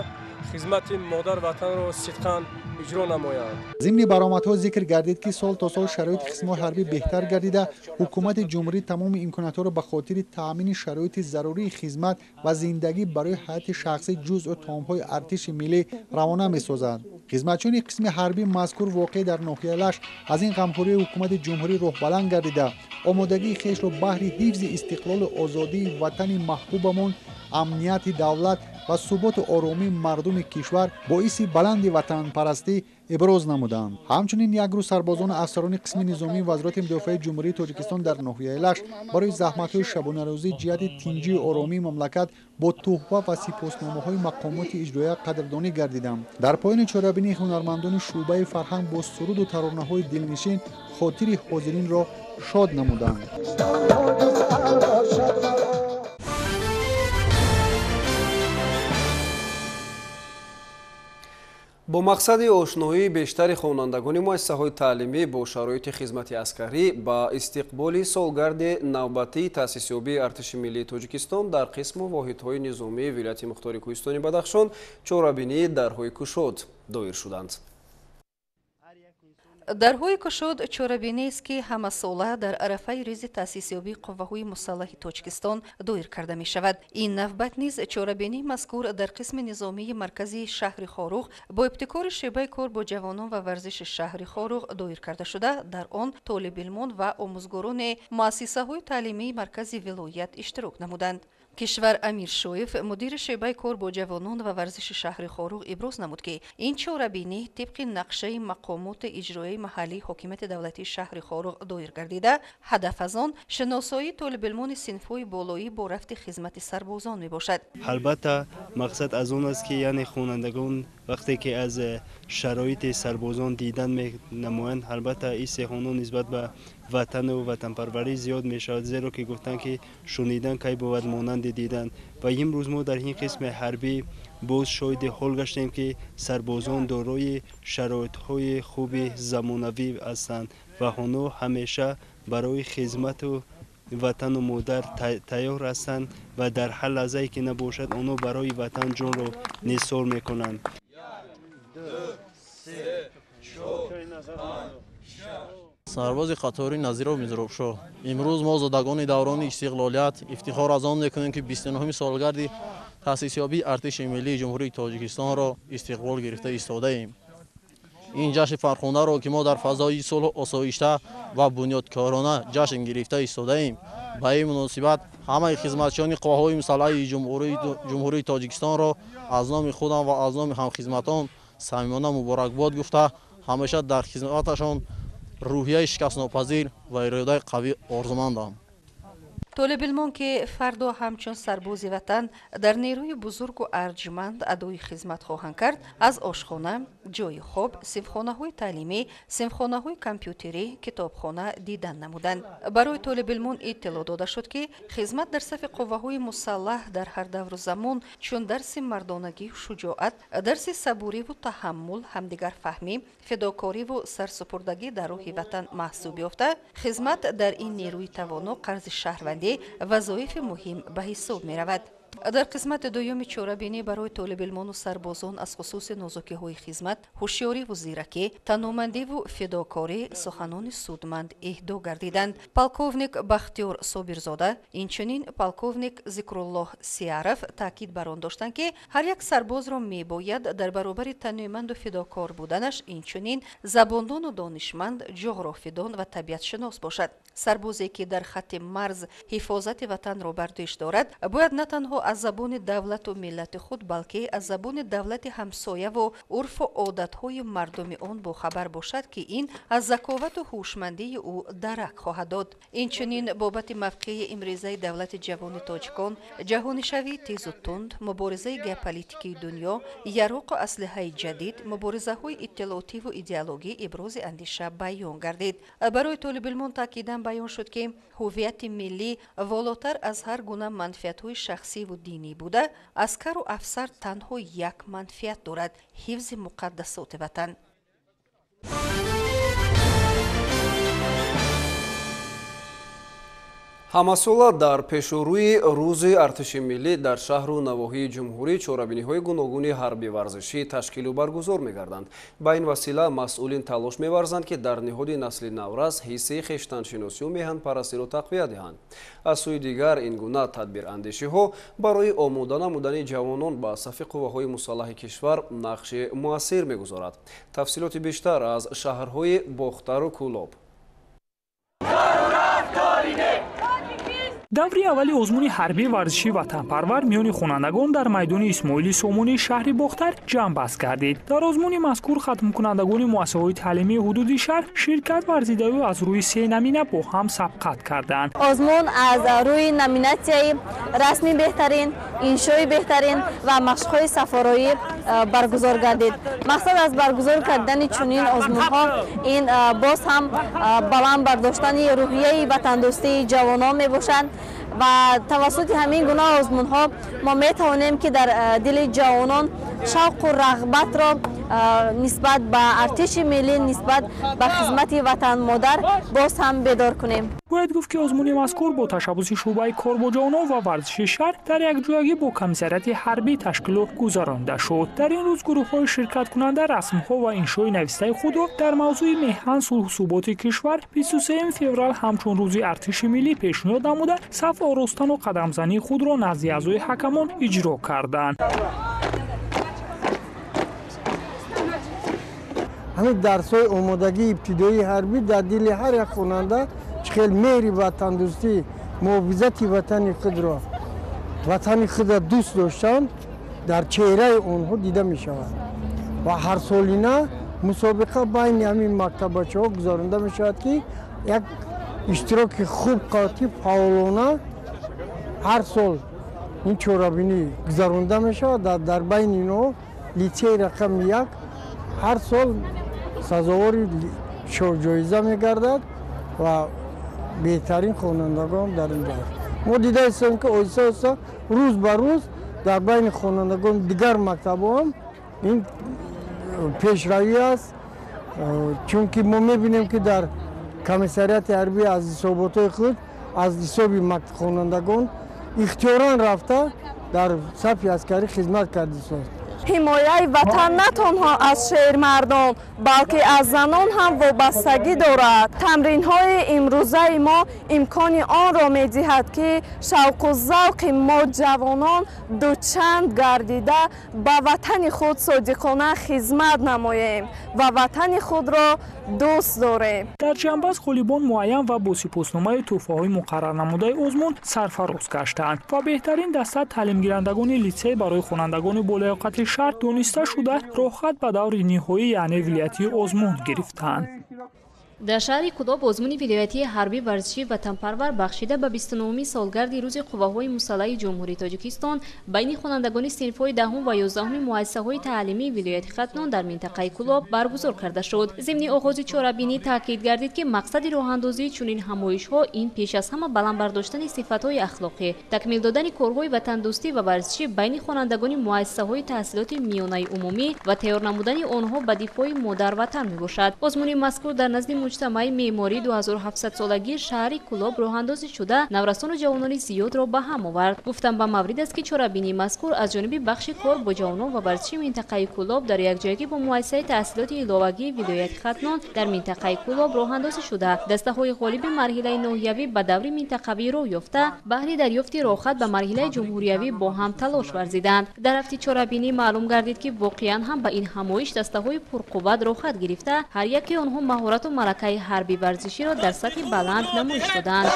хизмати модар ватанро сидқан иҷро намоянд. Зимни баромадҳо зикр гардид, ки сол то сол шароити қисмҳои ҳарбӣ беҳтар гардида, ҳукумати ҷумҳурӣ тамоми имкониятҳоро ба хотири таъмини шароити зарурии хизмат ва зиндагӣ барои ҳайати шахсӣ ҷузъу томҳои артиши миллӣ равона месозад. Хизматчиёни қисми ҳарбии мазкур воқеъ дар ноҳияи Лахш аз ин ғамхории ҳукумати ҷумҳурӣ роҳбаланд гардида, омодагии хешро баҳри ҳифзи истиқлолу озодии ватани маҳбубамон, амнияти давлат ва суботу оромии мардуми кишвар боиси баланди ватанпарастӣ иброз намуданд. Ҳамчунин як рӯз сарбозону афсарони қисми низомии Вазорати мудофиаи Ҷумҳурии Тоҷикистон дар ноҳияи Лахш барои заҳматҳои шабонарӯзӣ ҷиҳати тинҷию оромии мамлакат бо туҳфа ва сипосномаҳои мақомоти иҷроия қадрдонӣ гардиданд. Дар поёни чорабинии ҳунармандони шӯъбаи фарҳанг бо суруду таронаҳои дилнишин хотири ҳозиринро шод намуданд. Бо мақсади ошноии бештари хонандагони муассисаҳои таълимӣ бо шароити хизмати аскарӣ ба истиқболи солгарди навбатии таъсисёбии артиши миллии Тоҷикистон дар қисму воҳидҳои низомии вилояти мухтори Кӯҳистони Бадахшон чорабинии дарҳои кушод доир шуданд. Дарҳои кушод чорабинест, ки ҳамасола дар арафаи рӯзи таъсисёбии қувваҳои мусаллаҳи Тоҷикистон доир карда мешавад. Ин навбат низ чорабинии мазкур дар қисми низомии марказии шаҳри Хоруғ бо ибтикори шӯъбаи кор бо ҷавонон ва варзиши шаҳри Хоруғ доир карда шуда, дар он толибилмон ва омӯзгорони муассисаҳои таълимии маркази вилоят иштирок намуданд. Кишвар Амиршоев, мудири шӯъбаи кор бо ҷавонон ва варзиши шаҳри Хоруғ, иброз намуд, ки ин чорабинӣ тибқи нақшаи мақомоти иҷроияи маҳаллии ҳокимияти давлатии шаҳри Хоруғ доир гардида, ҳадаф аз он шиносоии толибилмони синфҳои болоӣ бо рафти хизмати сарбозон мебошад. Албатта, мақсад аз он аст, ки яъне хонандагон вақте ки аз шароити сарбозон дидан менамоянд, албатта ҳисси онҳо нисбат ба ватану ватанпарварӣ зиёд мешавад, зеро ки гуфтанд, ки шунидан кай бувад монанди дидан. Ва имрӯз мо дар ин қисми ҳарбӣ боз шоҳиди ҳол гаштем, ки сарбозон дорои шароитҳои хуби замонавӣ ҳастанд ва онҳо ҳамеша барои хизмату ватану модар тайёр ҳастанд ва дар ҳар лаҳзае ки набошад, онҳо барои ватан ҷонро нисор мекунанд. Сарбози қатори Назиров Мизробшоҳ. Имрӯз мо зодагони даврони истиқлолият ифтихор аз он мекунем, ки 29-уми солгарди таъсисёбии Артиши миллии Ҷумҳурии Тоҷикистонро истиқбол гирифта истодаем. Ин ҷашни фархундаро, ки мо дар фазои сулҳу осоишта ва бунёдкорона ҷашн гирифта истодаем, ба ин муносибат ҳамаи хизматчиёни қувваҳои мусаллаҳи Ҷумҳурии Тоҷикистонро аз номи худам ва аз номи ҳамхизматон самимона муборакбод гуфта, ҳамеша дар хизматашон рӯҳияи шикастнопазир ва иродаи қавӣ орзумандам. Толибилмон, ки фардо ҳамчун сарбози ватан дар нерӯи бузургу арҷманд адои хизмат хоҳанд кард, аз ошхона, ҷойи хоб, синфхонаҳои таълимӣ, синфхонаҳои компютерӣ, китобхона дидан намуданд. Барои толибилмон иттилоъ дода шуд, ки хизмат дар сафи қувваҳои мусаллаҳ дар ҳар давру замон чун дарси мардонагию шуҷоат, дарси сабуриву таҳаммул, ҳамдигарфаҳмӣ, фидокориву сарсупурдагӣ дар рӯҳи ватан маҳсуб ёфта, хизмат дар ин нерӯи тавоно қарзи шаҳрвандӣ вазоифи муҳим ба ҳисоб меравад. Дар қисмати дуюми чорабинӣ барои толибилмону сарбозон аз хусуси нозукиҳои хизмат, ҳушёриву зиракӣ, таномандиву фидокорӣ суханони судманд эҳдо гардиданд. Полковник Бахтиёр Собирзода, инчунин полковник Зикруллоҳ Сияров таъкид бар он доштанд, ки ҳар як сарбозро мебояд дар баробари танӯманду фидокор буданаш инчунин забондону донишманд, ҷуғрофидон ва табиатшинос бошад. Сарбозе, ки дар хатти марз ҳифозати ватанро бар дӯш дорад, бояд на танҳо аз забони давлату миллати худ, балки аз забони давлати ҳамсояву урфу одатҳои мардуми он бохабар бошад, ки ин аз заковату ҳушмандии ӯ дарак хоҳад дод. Инчунин бобати мавқеи имрӯзаи давлати ҷавони тоҷикон, ҷаҳонишавии тезу тунд, муборизаи геополитикии дунё, яроқу аслиҳаи ҷадид, муборизаҳои иттилоотиву идеологӣ ибрози андеша баён гардид. Барои толибилмон таъкидан баён шуд, ки ҳуввияти миллӣ волотар аз ҳар гуна манфиатҳои шахсиву динӣ буда, аскару афсар танҳо як манфиат дорад: ҳифзи муқаддасоти ватан. Ҳамасола дар пешурӯи рӯзи артиши миллӣ дар шаҳру навоҳии ҷумҳурӣ чорабиниҳои гуногуни ҳарби варзишӣ ташкилу баргузор мегарданд. Ба ин васила масъулин талош меварзанд, ки дар ниҳоди насли наврас ҳиссаи хештаншиносию меҳанпарастиро тақвият диҳанд. Аз сӯи дигар, ин гуна тадбирандешиҳо барои омода намудани ҷавонон ба сафи қувваҳои мусаллаҳи кишвар нақши муассир мегузорад. Тафсилоти бештар аз шаҳрҳои Бохтару Кӯлоб. Даври аввали озмуни ҳарбии варзишии ватанпарвар миёни хонандагон дар майдони Исмоили Сомонии шаҳри Бохтар ҷамъбаст гардид. Дар озмуни мазкур хатмкунандагони муассисаҳои таълимии ҳудуди шаҳр ширкат варзидаю аз рӯи се номина бо ҳам сабқат карданд. Озмун аз рӯи номинатсияи расми беҳтарин, иншои беҳтарин ва машқҳои сафороӣ баргузор гардид. Мақсад аз баргузор кардани чунин озмунҳо ин боз ҳам баланд бардоштани рӯҳияи ватандӯстии ҷавонон мебошанд ва тавассути ҳамин гуна озмунҳо мо метавонем, ки дар дили ҷавонон шавқу рағбатро нисбат ба артиши миллӣ, нисбат ба хизмати ватан модар боз ҳам бедор кунем. Бояд гуфт, ки озмуни мазкур бо ташаббуси шӯъбаи кор бо ҷавонон ва варзиши шаҳр дар якҷоягӣ бо комиссариати ҳарбӣ ташкилу гузаронида шуд. Дар ин рӯз гурӯҳҳои ширкаткунанда расмҳо ва иншои навистаи худро дар мавзӯи меҳан, сулҳу суботи кишвар 23 феврал ҳамчун рӯзи артиши миллӣ пешниҳод намуда, саф оростану қадамзании худро назди аъзои ҳакамон иҷро карданд. Ҳамин дарсҳои омодагии ибтидоии ҳарбӣ дар дили ҳар як хонанда чӣ хел меҳри ватандӯстӣ, муҳофизати ватани худро Ватани худро дӯст доштан дар чеҳраи онҳо дида мешавад ва ҳарсолина мусобиқа байни ҳамин мактаббачаҳо гузаронда мешавад, ки як иштироки хуб, қавти фаъолона ҳар сол ин чорабинӣ гузаронда мешавад. Дар байни инҳо литсеи рақами 1 ҳар сол сазовори ҷоиза мегардад ва беҳтарин хонандагон дар ин ҷо. Мо дида истем, ки оҳиста оҳиста рӯз ба рӯз дар байни хонандагони дигар мактабҳо ҳам ин пешравӣ аст, чунки мо мебинем, ки дар комиссариати ҳарбӣ аз ҳисоботҳои худ, аз ҳисоби хонандагон ихтиёран рафта дар сафи аскарӣ хизмат кардистанд. Ҳимояи ватан на танҳо аз шермардон, балки аз занон ҳам вобастагӣ дорад. Тамринҳои имрӯзаи мо имкони онро медиҳад, ки шавқу завқи мо ҷавонон дучанд гардида ба ватани худ содиқона хизмат намоем ва ватани худро дӯст дорем. Дар ҷанбаз ғолибон муайян ва бо сипосномаи тӯҳфаҳои муқаррарнамудаи озмун сарфароз гаштанд ва беҳтарин даста таълимгирандагони литсей барои хонандагони болаёқати шаҳр дониста шуда, роҳхат ба даври ниҳоӣ, яъне вилоятии озмун гирифтанд. Дар шаҳри Кӯлоб озмуни вилоятии ҳарбӣ варзишӣ ватанпарвар бахшида ба 29-уми солгарди Рӯзи қувваҳои мусаллаҳи Ҷумҳурии Тоҷикистон байни хонандагони синфҳои 10 ва 11 муассисаҳои таълимии вилояти Хатлон дар минтақаи Кӯлоб баргузор карда шуд. Зимни оғози чорабинӣ таъкид гардид, ки мақсади роҳандозии чунин ҳамоишҳо ин пеш аз ҳама баланд бардоштани сифатҳои ахлоқӣ, такмил додани корҳои ватандӯстӣ ва варзишӣ байни хонандагони муассисаҳои таҳсилоти миёнаи умумӣ ва тайёр намудани онҳо ба дифои модарватан мебошад. Озмуни мазкур дар назди муҷтамаи меъмории 2700-солагии шаҳри Кӯлоб роҳандозӣ шуда, наврасону ҷавонони зиёдро ба ҳам овард. Гуфтам ба маврид аст, ки чорабинии мазкур аз ҷониби бахши кор бо ҷавонон ва варзиши минтақаи Кӯлоб дар якҷоягӣ бо муассисаи таҳсилоти иловагии вилояти Хатлон дар минтақаи Кӯлоб роҳандозӣ шуда, дастаҳои ғолиби марҳилаи ноҳиявӣ ба даври минтақавӣ роҳ ёфта, баҳри дарёфти роҳхат ба марҳилаи ҷумҳуриявӣ бо ҳам талош варзиданд. Дар рафти чорабинӣ маълум гардид, ки воқеан ҳам ба ин ҳамоиш дастаҳои пурқувват роҳхат гирифта, ҳар яке онҳо маҳорату малакаи ҳарбӣ варзиширо дар сатҳи баланд намоиш доданд.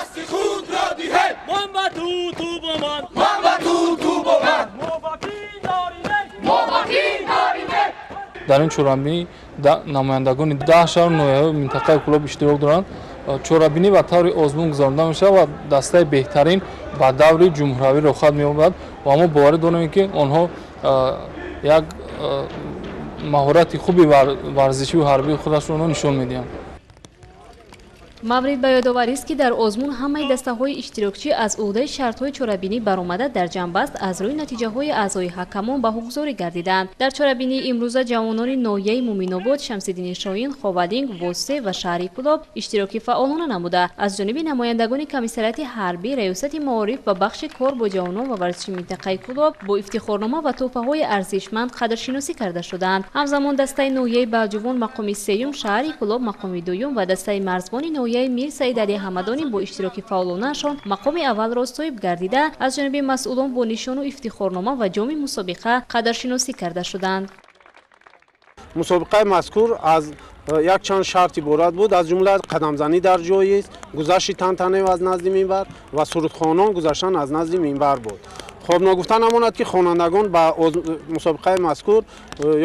Дар ин чорабинӣ намояндагони 10 шаҳру ноҳияҳои минтақаи Кӯлоб иштирок доранд. Чорабинӣ ба таври озмун гузаронида мешавад ва дастаи беҳтарин ба даври ҷумҳуриявӣ роҳхат меёбад ва мо боварӣ дорем, ки онҳо як маҳорати хуби варзишию ҳарбии худашонро нишон медиҳанд. Маврид ба ёдоварист, ки дар озмун ҳамаи дастаҳои иштирокчӣ аз ӯҳдаи шартҳои чорабинӣ баромада, дар ҷанбаст аз рӯи натиҷаҳои аъзои ҳакамон баҳогузорӣ гардиданд. Дар чорабинии имрӯза ҷавонони ноҳияи Муминобод, Шамсиддини Шоҳин, Ховалинг, Воссе ва шаҳри Кӯлоб иштироки фаъолона намуда, аз ҷониби намояндагони комиссариати ҳарбӣ, раёсати маориф ва бахши кор бо ҷавонон ва варзиши минтақаи Кӯлоб бо ифтихорнома ва тӯҳфаҳои арзишманд қадршиносӣ карда шуданд. Ҳамзамон дастаи ноҳияи Балҷувон мақоми сеюм, шаҳри Кӯлоб мақоми дуюм ва дастаи марзбони ноҳияи Мир Саид Али Ҳамадонӣ бо иштироки фаъолонаашон мақоми аввалро соҳиб гардида, аз ҷониби масъулон бо нишону ифтихорнома ва ҷоми мусобиқа қадршиносӣ карда шуданд. Мусобиқаи мазкур аз якчанд шарт иборат буд, аз ҷумла қадамзанӣ дар ҷоиз, гузашти тантанев аз назди минбар ва сурудхонон гузаштан аз назди минбар буд. Хоб, ногуфта намонад, ки хонандагон ба мусобиқаи мазкур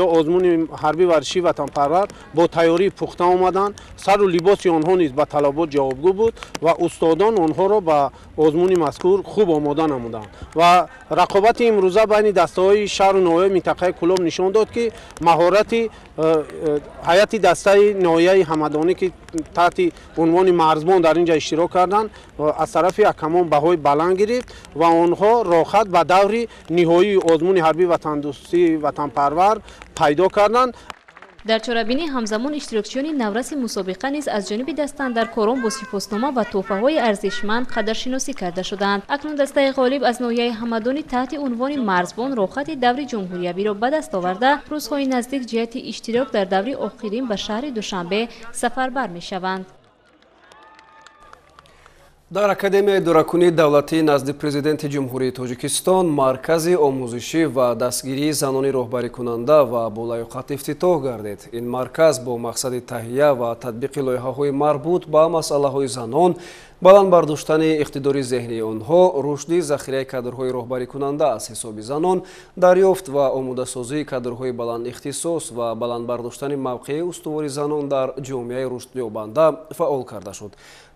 ё озмуни ҳарбӣ варзишии ватанпарвар бо тайёрии пухта омаданд. Сару либоси онҳо низ ба талабот ҷавобгӯ буд ва устодон онҳоро ба озмуни мазкур хуб омода намуданд. Ва рақобати имрӯза байни дастаҳои шаҳру ноҳияи минтақаи Кӯлоб нишон дод, ки маҳорати ҳайати дастаи ноҳияи Ҳамадонӣ, ки таҳти унвони марзбон дар ин ҷо иштирок карданд, аз тарафи ҳакамон баҳои баланд гирифт ва онҳо роҳхат ба даври ниҳоии озмуни ҳарбии ватандӯстии ватанпарвар пайдо карданд. Дар чорабинӣ ҳамзамон иштирокчиёни навраси мусобиқа низ аз ҷониби дастандаркорон бо сипоснома ва тӯҳфаҳои арзишманд қадршиносӣ карда шуданд. Акнун дастаи ғолиб аз ноҳияи Ҳамадонӣ таҳти унвони марзбон роҳхати даври ҷумҳуриявиро ба даст оварда, рӯзҳои наздик ҷиҳати иштирок дар даври охирин ба шаҳри Душанбе сафарбар мешаванд. Дар Академияи идоракунии давлатӣ назди Президенти Ҷумҳурии Тоҷикистон маркази омӯзишӣ ва дастгирии занони роҳбарикунанда ва болаёқат ифтитоҳ гардид. Ин марказ бо мақсади таҳия ва татбиқи лоиҳаҳои марбут ба масъалаҳои занон Баланд бардоштани иқтидори зеҳнии онҳо, рушди захираи кадрҳои роҳбарикунанда аз ҳисоби занон, дарёфт ва омодасозии кадрҳои баландихтисос ва баланд бардоштани мавқеи устувори занон дар ҷомеаи рушдёбанда фаъол карда шуд.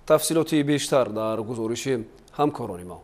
Тафсилоти бештар дар гузориши ҳамкорони мо.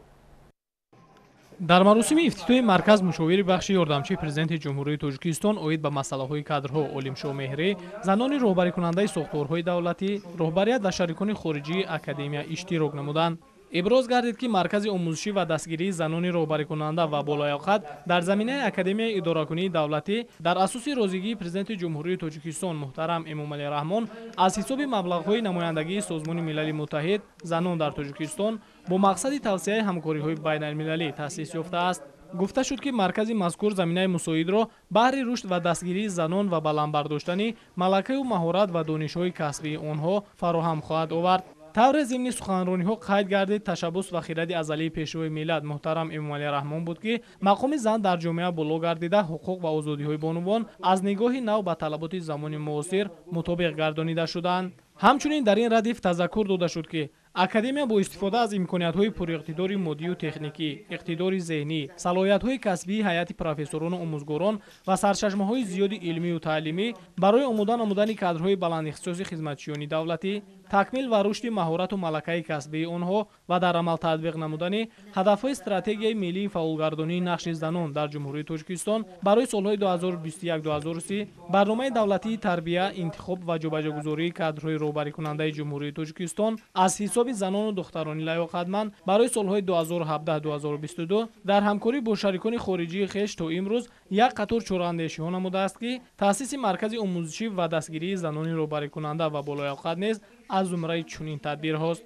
Дар маросими ифтитоҳи марказ мушовири бахши ёрдамчии президенти Ҷумҳурии Тоҷикистон оид ба масъалаҳои кадрҳо Олимшоҳ Меҳрӣ, занони роҳбарикунандаи сохторҳои давлатӣ, роҳбарият ва шарикони хориҷии академия иштирок намуданд. Иброз гардид, ки маркази омӯзишӣ ва дастгирии занони роҳбарикунанда ва болояқат дар заминаи Академияи идоракунии давлатӣ дар асоси розигии президенти Ҷумҳурии Тоҷикистон муҳтарам Эмомалӣ Раҳмон аз ҳисоби маблағҳои намояндагии Созмони Милали Муттаҳид занон дар Тоҷикистон бо мақсади тавсеаи ҳамкориҳои байналмилалӣ таъсис ёфтааст. Гуфта шуд, ки маркази мазкур заминаи мусоидро баҳри рушд ва дастгирии занон ва баланд бардоштани малакаю маҳорат ва донишҳои касбии онҳо фароҳам хоҳад овард. Тавре зимни суханрониҳо қайд гардид, ташаббус ва хиради азалии пешвои миллат муҳтарам Эмомалӣ Раҳмон буд, ки мақоми зан дар ҷомеа боло гардида, ҳуқуқ ва озодиҳои бонувон аз нигоҳи нав ба талаботи замони муосир мутобиқ гардонида шуданд. Ҳамчунин дар ин радиф тазаккур дода шуд, ки академия бо истифода аз имкониятҳои пуриқтидори моддию техникӣ, иқтидори зеҳнӣ, салоҳиятҳои касбии ҳайати профессорону омӯзгорон ва сарчашмаҳои зиёди илмию таълимӣ барои омода намудани кадрҳои баландихтисоси хизматчиёни давлатӣ, такмил ва рушди маҳорату малакаи касбии онҳо ва дар амал татбиқ намудани ҳадафҳои стратегияи миллии фаъолгардонии нақши занон дар Ҷумҳурии Тоҷикистон барои солҳои 2021-2030, барномаи давлатии тарбия, интихоб ва ҷобаҷогузории кадрҳои роҳбарикунандаи Ҷумҳурии Тоҷикистон аз ҳисоби занону духтарони лаёқатманд барои солҳои 2017-2022 дар ҳамкорӣ бо шарикони хориҷии хеш то имрӯз як қатор чораандешиҳо намудааст, ки таъсиси маркази омӯзишӣ ва дастгирии занони роҳбарикунанда ва болояқат низ аз зумраи чунин тадбирҳост.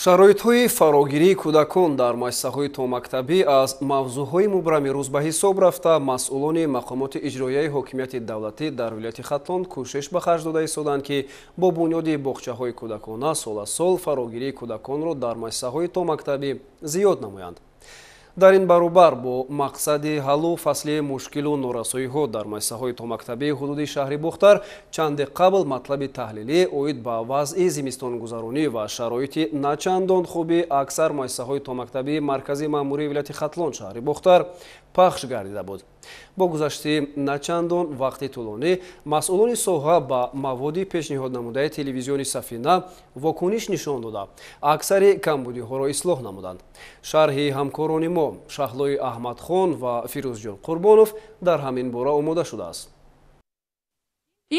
Шароитҳои фарогирии кӯдакон дар муассисаҳои томактабӣ аз мавзӯъҳои мубрами рӯз ба ҳисоб рафта, масъулони мақомоти иҷроияи ҳокимияти давлатӣ дар вилояти Хатлон кӯшиш ба харҷ дода истоданд, ки бо бунёди боғчаҳои кӯдакона сол аз сол фарогирии кӯдаконро дар муассисаҳои томактабӣ зиёд намоянд. Дар ин баробар бо мақсади ҳаллу фасли мушкилу норасоиҳо дар муассисаҳои томактабии ҳудуди шаҳри Бохтар чанде қабл матлаби таҳлилӣ оид ба вазъи зимистонгузаронӣ ва шароити начандон хуби аксар муассисаҳои томактабии маркази маъмурии вилояти Хатлон шаҳри Бохтар пахш гардида буд. Бо гузашти начандон вақти тӯлонӣ масъулони соҳа ба маводи пешниҳоднамудаи телевизиони Сафина вокуниш нишон дода, аксари камбудиҳоро ислоҳ намуданд. Шарҳи ҳамкорони мо Шаҳлои Аҳмадхон ва Фирӯзҷон Қурбонов дар ҳамин бора омода шудааст.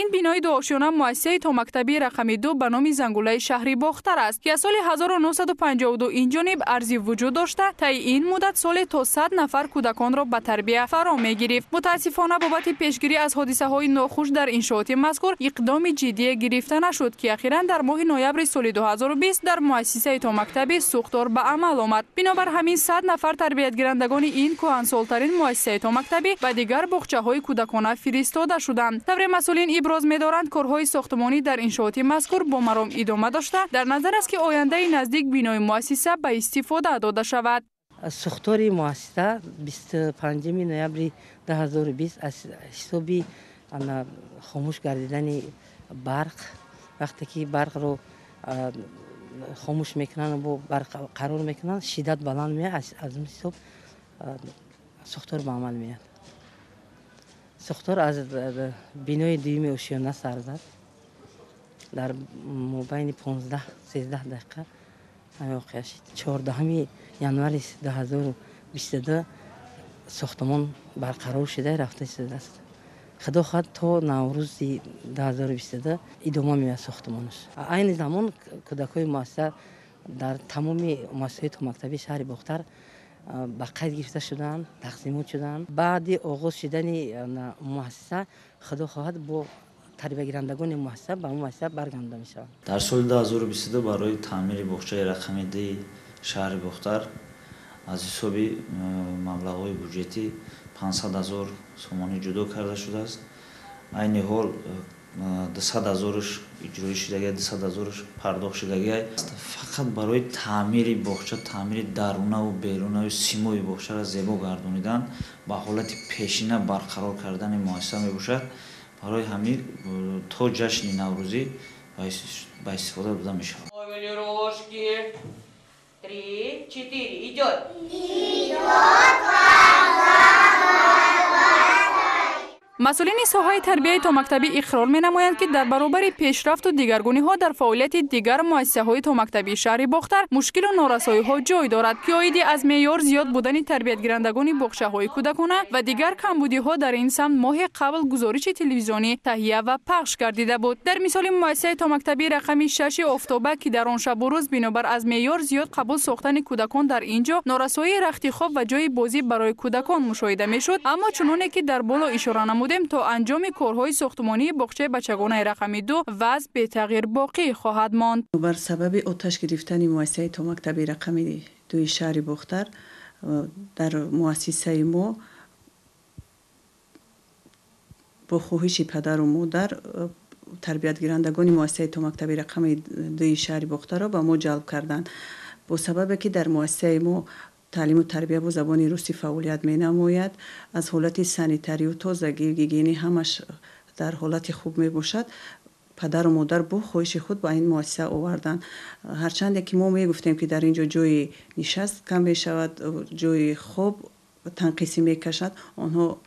Ин бинои дуошёна муассисаи томактабии рақами 2 ба номи Зангулаи шаҳри Бохтар аст, ки аз соли 1952 инҷониб арзи вуҷуд дошта, таи ин муддат соле то 100 нафар кӯдаконро ба тарбия фаро мегирифт. Мутаассифона, бобати пешгирӣ аз ҳодисаҳои нохуш дар иншооти мазкур иқдоми ҷиддие гирифта нашуд, ки ахиран дар моҳи ноябри соли 2020 дар муассисаи томактабӣ сӯхтор ба амал омад. Бинобар ҳамин 100 нафар тарбиятгирандагони ин кӯҳансолтарин муассисаи томактабӣ ба дигар боғчаҳои кӯдакона фиристода шуданд. Тавре масъулин иброз медоранд, корҳои сохтмонӣ дар иншооти мазкур бо маром идома дошта, дар назар аст, ки ояндаи наздик бинои муассиса ба истифода дода шавад. Сӯхтори муассиса 25 ноябри 2020 аз ҳисоби хомӯш гардидани барқ, вақте ки барқро хомӯш мекунанд, бо барқ қарор мекунанд, шиддат баланд меояд, аз он ҳисоб сӯхтор ба амал меояд. Сӯхтор аз бинои дуюми ошёна сар зад. Дар мобайни 15-13 дақиқа воқеа шуд. 14 январи 2022 сохтмон барқарор шуда рафта истодааст. Худо хоҳад, то Наврӯзи 2022 идома меёбад сохтмонаш. Айни замон кӯдакҳои муассиса дар тамоми муассисаҳои томактабии шаҳри Бохтар ба қайд гирифта шуданд, тақсимот шуданд. Баъди оғоз шудани муассиса, худо хоҳад, бо тарбиягирандагони муассиса ба муассиса баргардонида мешаванд. Дар соли 2022 барои таъмири боғчаи рақами 2 шаҳри Бохтар аз ҳисоби маблағҳои буҷетӣ 500 ҳазор сомонӣ ҷудо карда шудааст. Айни ҳол 200 ҳазорш иҷроӣ шудагия, 200 ҳазорш пардохт шудагия. Фақат барои таъмири боғча, таъмири дарунаву берунаву симои боғчаро зебо гардонидан, ба ҳолати пешина барқарор кардани муассиса мебошад. Барои ҳамин то ҷашни Наврӯзӣ ба истифода дода мешавад. Три, четыре. Идет. Масъулини соҳаи тарбияи томактабӣ иқрор менамоянд, ки дар баробари пешрафту дигаргуниҳо дар фаъолияти дигар муассисаҳои томактабии шаҳри Бохтар мушкилу норасоиҳо ҷой дорад, ки оиди аз меъёр зиёд будани тарбиятгирандагони боғчаҳои кӯдакона ва дигар камбудиҳо дар ин самт моҳи қабл гузориши телевизионӣ таҳия ва пахш гардида буд. Дар мисоли муассисаи томактабии рақами 6 Офтоба, ки дар он шабу рӯз бинобар аз меъёр зиёд қабул сохтани кӯдакон дар ин ҷо норасоии рахти хоб ва ҷойи бозӣ барои кӯдакон мушоҳида мешуд, аммо чуноне ки дар боло ишора намудем, то анҷоми корҳои сохтмонии боғчаи бачагонаи рақами 2 вазъ бетағйир боқӣ хоҳад монд. Бар сабаби оташ гирифтани муассисаи томактаби рақами 2 шаҳри Бохтар дар муассисаи мо бо хоҳиши падару модар тарбиятгирандагони муассисаи томактаби рақами 2 шаҳри Бохтарро ба мо ҷалб карданд. Бо сабабе ки дар муассисаи мо таълиму тарбия бо забони русӣ фаъолият менамояд, аз ҳолати санитарию тозагӣ, гигиенӣ ҳамаш дар ҳолати хуб мебошад, падару модар бо хоҳиши худ ба ин муассиса оварданд. Ҳарчанде ки мо мегуфтем, ки дар ин ҷо ҷои нишаст кам мешавад, ҷои хоб танқисӣ мекашад, онҳо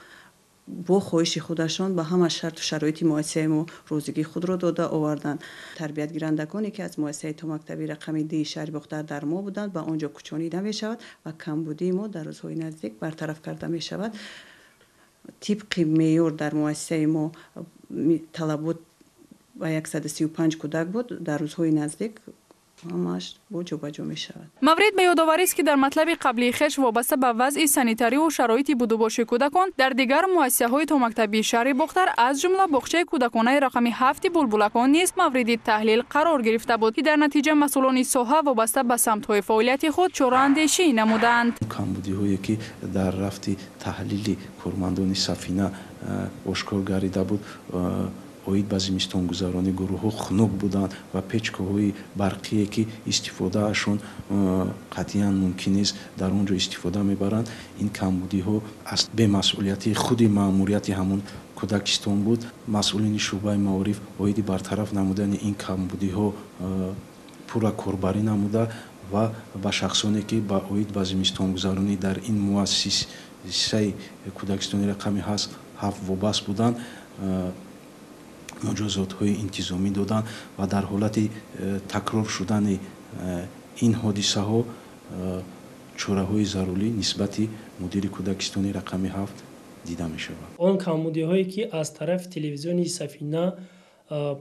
бо хоҳиши худашон ба ҳама шарту шароити муассисаи мо розигии худро дода оварданд. Тарбиятгирандагоне ки аз муассисаи томактабӣ рақами 2 шаҳри Бохтар дар мо буданд, ба он ҷо кӯчонида мешавад ва камбудии мо дар рӯзҳои наздик бартараф карда мешавад. Тибқи меъёр дар муассисаи мо талабот ба 135 кӯдак буд, дар рӯзҳои наздик ҳамааш бо ҷобаҷо мешавад. Маврид ба ёдоварист, ки дар матлаби қаблии хеш вобаста ба вазъи санитариву шароити будубоши кӯдакон дар дигар муассисаҳои томактабии шаҳри Бохтар, аз ҷумла боғчаи кӯдаконаи рақами 7 Булбулакон низ мавриди таҳлил қарор гирифта буд, ки дар натиҷа масъулони соҳа вобаста ба самтҳои фаъолияти худ чораандешӣ намуданд. Камбудиҳое ки дар рафти таҳлили кормандони сафина ошкор гардида буд, оид ба зимистонгузаронӣ гурӯҳҳо хунук буданд ва печкаҳои барқие ки истифодаашон қатъиян мумкин нест, дар он ҷо истифода мебаранд. Ин камбудиҳо аз бемасъулияти худи маъмурияти ҳамон кӯдакистон буд. Масъулини шӯъбаи маориф оиди бартараф намудани ин камбудиҳо пурра корбарӣ намуда ва ба шахсоне ки ба оид ба зимистонгузаронӣ дар ин муассисаи кӯдакистони рақами 7 вобаст буданд, муҷозотҳои интизомӣ доданд ва дар ҳолати такрор шудани ин ҳодисаҳо чораҳои зарурӣ нисбати мудири кӯдакистони рақами 7 дида мешавад. Он камбудиҳое ки аз тарафи телевизиони Сафина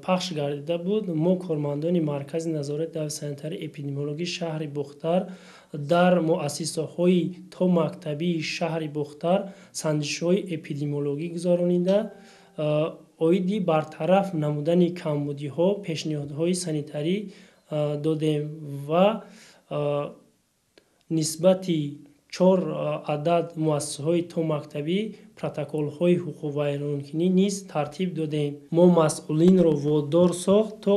пахш гардида буд, мо кормандони маркази назорати давлати санитарии эпидемиологии шаҳри Бохтар дар муассисаҳои томактабии шаҳри Бохтар санҷишҳои эпидемиологӣ гузаронида, оиди бартараф намудани камбудиҳо пешниҳодҳои санитарӣ додем ва нисбати 4 адад муассисаҳои томактабӣ протоколҳои ҳуқуқвайронкунӣ низ тартиб додем. Мо масъулинро водор сохт то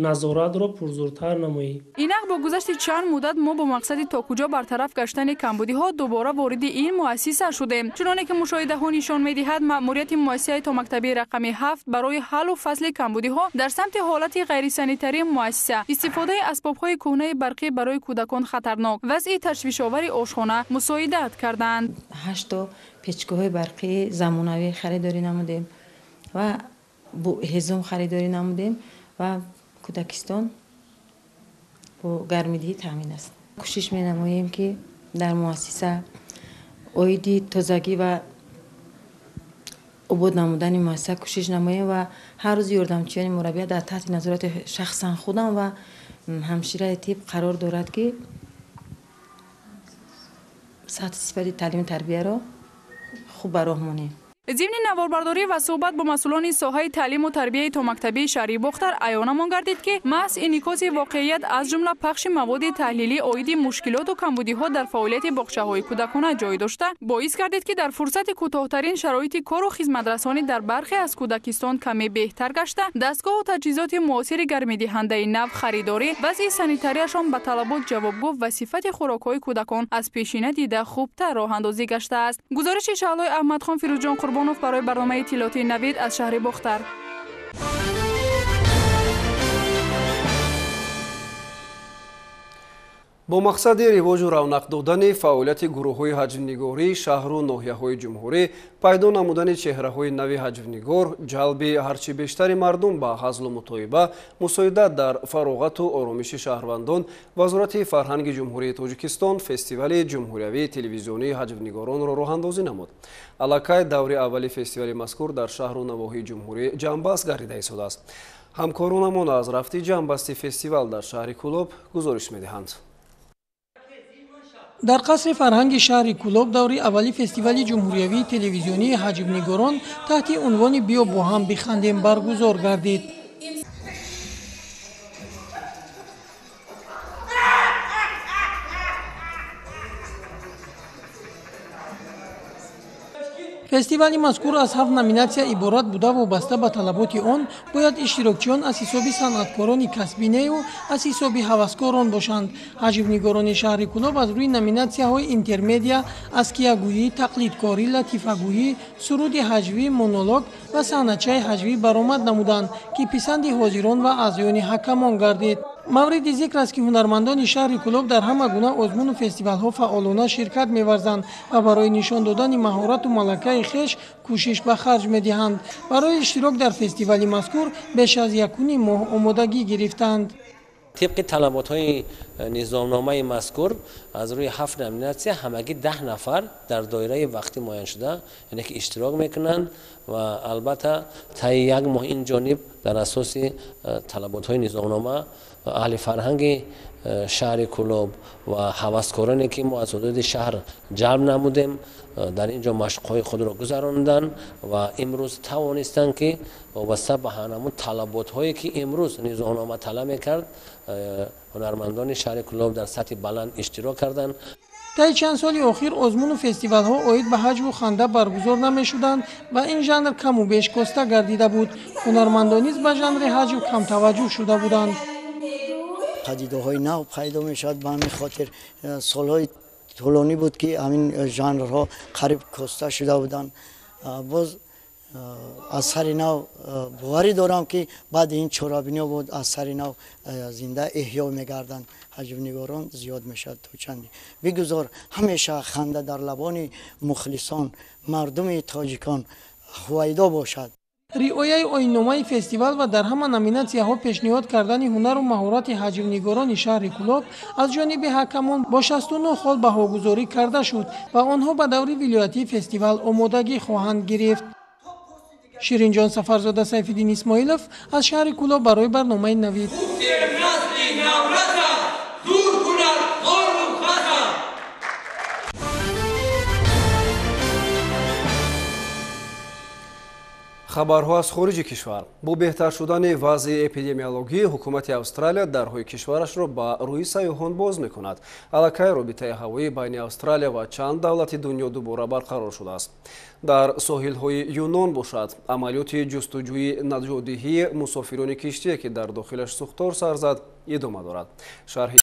назоратро пурзуртар намоем. Инак бо гузашти чанд муддат мо бо мақсади то куҷо бартараф гаштани камбудиҳо дубора вориди ин муассиса шудем. Чуноне ки мушоҳидаҳо нишон медиҳад, маъмурияти муассисаи томактабии рақами 7 барои ҳаллу фасли камбудиҳо дар самти ҳолати ғайрисанитарии муассиса, истифодаи асбобҳои кӯҳнаи барқӣ барои кӯдакон хатарнок, вазъи ташвишовари ошхона мусоидат карданд. 8 печкаҳои барқии замонавӣ харидорӣ намудем ва ҳезум харидорӣ намудем ва кӯдакистон бо гармидиҳӣ таъмин аст. Кӯшиш менамоем, ки дар муассиса оиди тозагӣ ва обод намудани муассиса кӯшиш намоем ва ҳар рӯз ёрдамчиёни мураббия дар таҳти назорати шахсан худам ва ҳамшираи тиб қарор дорад, ки сатҳи сифати таълиму тарбияро хуб ба роҳ монем. Зимни наворбардорӣ ва суҳбат бо масъулони соҳаи таълиму тарбияи томактабии шаҳри Бохтар аёнамон гардид, ки маҳз инъикоси воқеият аз ҷумла пахши маводи таҳлилӣ оиди мушкилоту камбудиҳо дар фаъолияти боғчаҳои кӯдакона ҷой дошта, боис гардид, ки дар фурсати кӯтоҳтарин шароити кору хизматрасонӣ дар бархе аз кӯдакистон каме беҳтар гашта, дастгоҳу таҷҳизоти муосири гармидиҳандаи нав харидорӣ, вазъи санитарияшон ба талабот ҷавобгӯ ва сифати хӯрокҳои кӯдакон аз пешина дида хубтар роҳандозӣ гаштааст. Гузориши Шаҳлои Аҳмадхон, Фирӯзҷон Қурбон, Қурбонов барои барномаи иттилоотии Навид аз шаҳри Бохтар. Бо мақсади ривоҷу равнақ додани фаъолияти гурӯҳҳои ҳаҷвнигории шаҳру ноҳияҳои ҷумҳурӣ, пайдо намудани чеҳраҳои нави ҳаҷвнигор, ҷалби ҳарчи бештари мардум ба ҳазлу мутоиба, мусоидат дар фароғату оромиши шаҳрвандон, Вазорати фарҳанги Ҷумҳурии Тоҷикистон фестивали ҷумҳуриявии телевизионии ҳаҷвнигоронро роҳандозӣ намуд. Аллакай даври аввали фестивали мазкур дар шаҳру навоҳии ҷумҳурӣ ҷамъбаст гардида истодааст. Ҳамкоронамон аз рафти ҷамъбасти фестивал дар шаҳри Кӯлоб гузориш медиҳанд. Дар қасри фарҳанги шаҳри Кӯлоб даври аввали фестивали ҷумҳуриявии телевизионии ҳаҷвнигорон таҳти унвони «Биё бо ҳам бихандем» баргузор гардид. Фестивали мазкур аз 7 номинатсия иборат буда, вобаста ба талаботи он бояд иштирокчиён аз ҳисоби санъаткорони касбӣ нею аз ҳисоби ҳаваскорон бошанд. Ҳаҷвнигорони шаҳри Кӯлоб аз рӯи номинатсияҳои интермедия, аскиягӯӣ, тақлидкорӣ, латифагӯӣ, суруди ҳаҷвӣ, монолог ва саҳначаи ҳаҷвӣ баромад намуданд, ки писанди ҳозирон ва аъзоёни ҳакамон гардид. Мавриди зикр аст, ки ҳунармандони шаҳри Кӯлоб дар ҳама гуна озмуну фестивалҳо фаъолона ширкат меварзанд ва барои нишон додани маҳорату малакаи хеш кӯшиш ба харҷ медиҳанд. Барои иштирок дар фестивали мазкур беш аз 1,5 моҳ омодагӣ гирифтанд. Тибқи талаботҳои низомномаи мазкур аз рӯи 7 номинатсия ҳамагӣ 10 нафар дар доираи вақти муайяншуда яъне ки иштирок мекунанд ва албатта таи як моҳ ин ҷониб дар асоси талаботҳои низомнома аҳли фарҳанги шаҳри Кӯлоб ва ҳаваскороне ки мо аз ҳудуди шаҳр ҷалб намудем дар ин ҷо машқҳои худро гузаронданд ва имрӯз тавонистанд ки вобаста ба ҳамон талаботҳое ки имрӯз низомнома талаб мекард ҳунармандони шаҳри Кӯлоб дар сатҳи баланд иштирок карданд. Таи чанд соли охир озмуну фестивалҳо оид ба ҳаҷву ханда баргузор намешуданд ва ин жанр каму беш коста гардида буд. Ҳунармандон низ ба жанри ҳаҷв камтаваҷҷӯҳ шуда буданд. Падидаҳои нав пайдо мешавад. Ба ҳамин хотир солҳои тӯлонӣ буд, ки ҳамин жанрҳо қариб коста шуда буданд. Боз аз сари нав боварӣ дорам, ки баъди ин чорабиниҳо буд аз сари нав зинда эҳё мегарданд, ҳаҷвнигорон зиёд мешавад. То чанде бигузор ҳамеша ханда дар лабони мухлисон, мардуми тоҷикон ҳувайдо бошад. Риояи оинномаи фестивал ва дар ҳама номинатсияҳо пешниҳод кардани ҳунару маҳорати ҳаҷвнигорони шаҳри Кӯлоб аз ҷониби ҳакамон бо 69 хол баҳогузорӣ карда шуд ва онҳо ба даври вилоятии фестивал омодагӣ хоҳанд гирифт. Ширинҷон Сафарзода, Сайфиддин Исмоилов аз шаҳри Кӯлоб барои барномаи Навид. Хабарҳо аз хориҷи кишвар. Бо беҳтар шудани вазъи эпидемиологӣ ҳукумати Австралия дарҳои кишварашро ба рӯи сайёҳон боз мекунад. Аллакай робитаи ҳавоӣ байни Австралия ва чанд давлати дунё дубора барқарор шудааст. Дар соҳилҳои Юнон бошад, амалиёти ҷустуҷӯи наҷотдиҳии мусофирони киштие, ки дар дохилаш сӯхтор сар зад, идома дорад. Шарҳи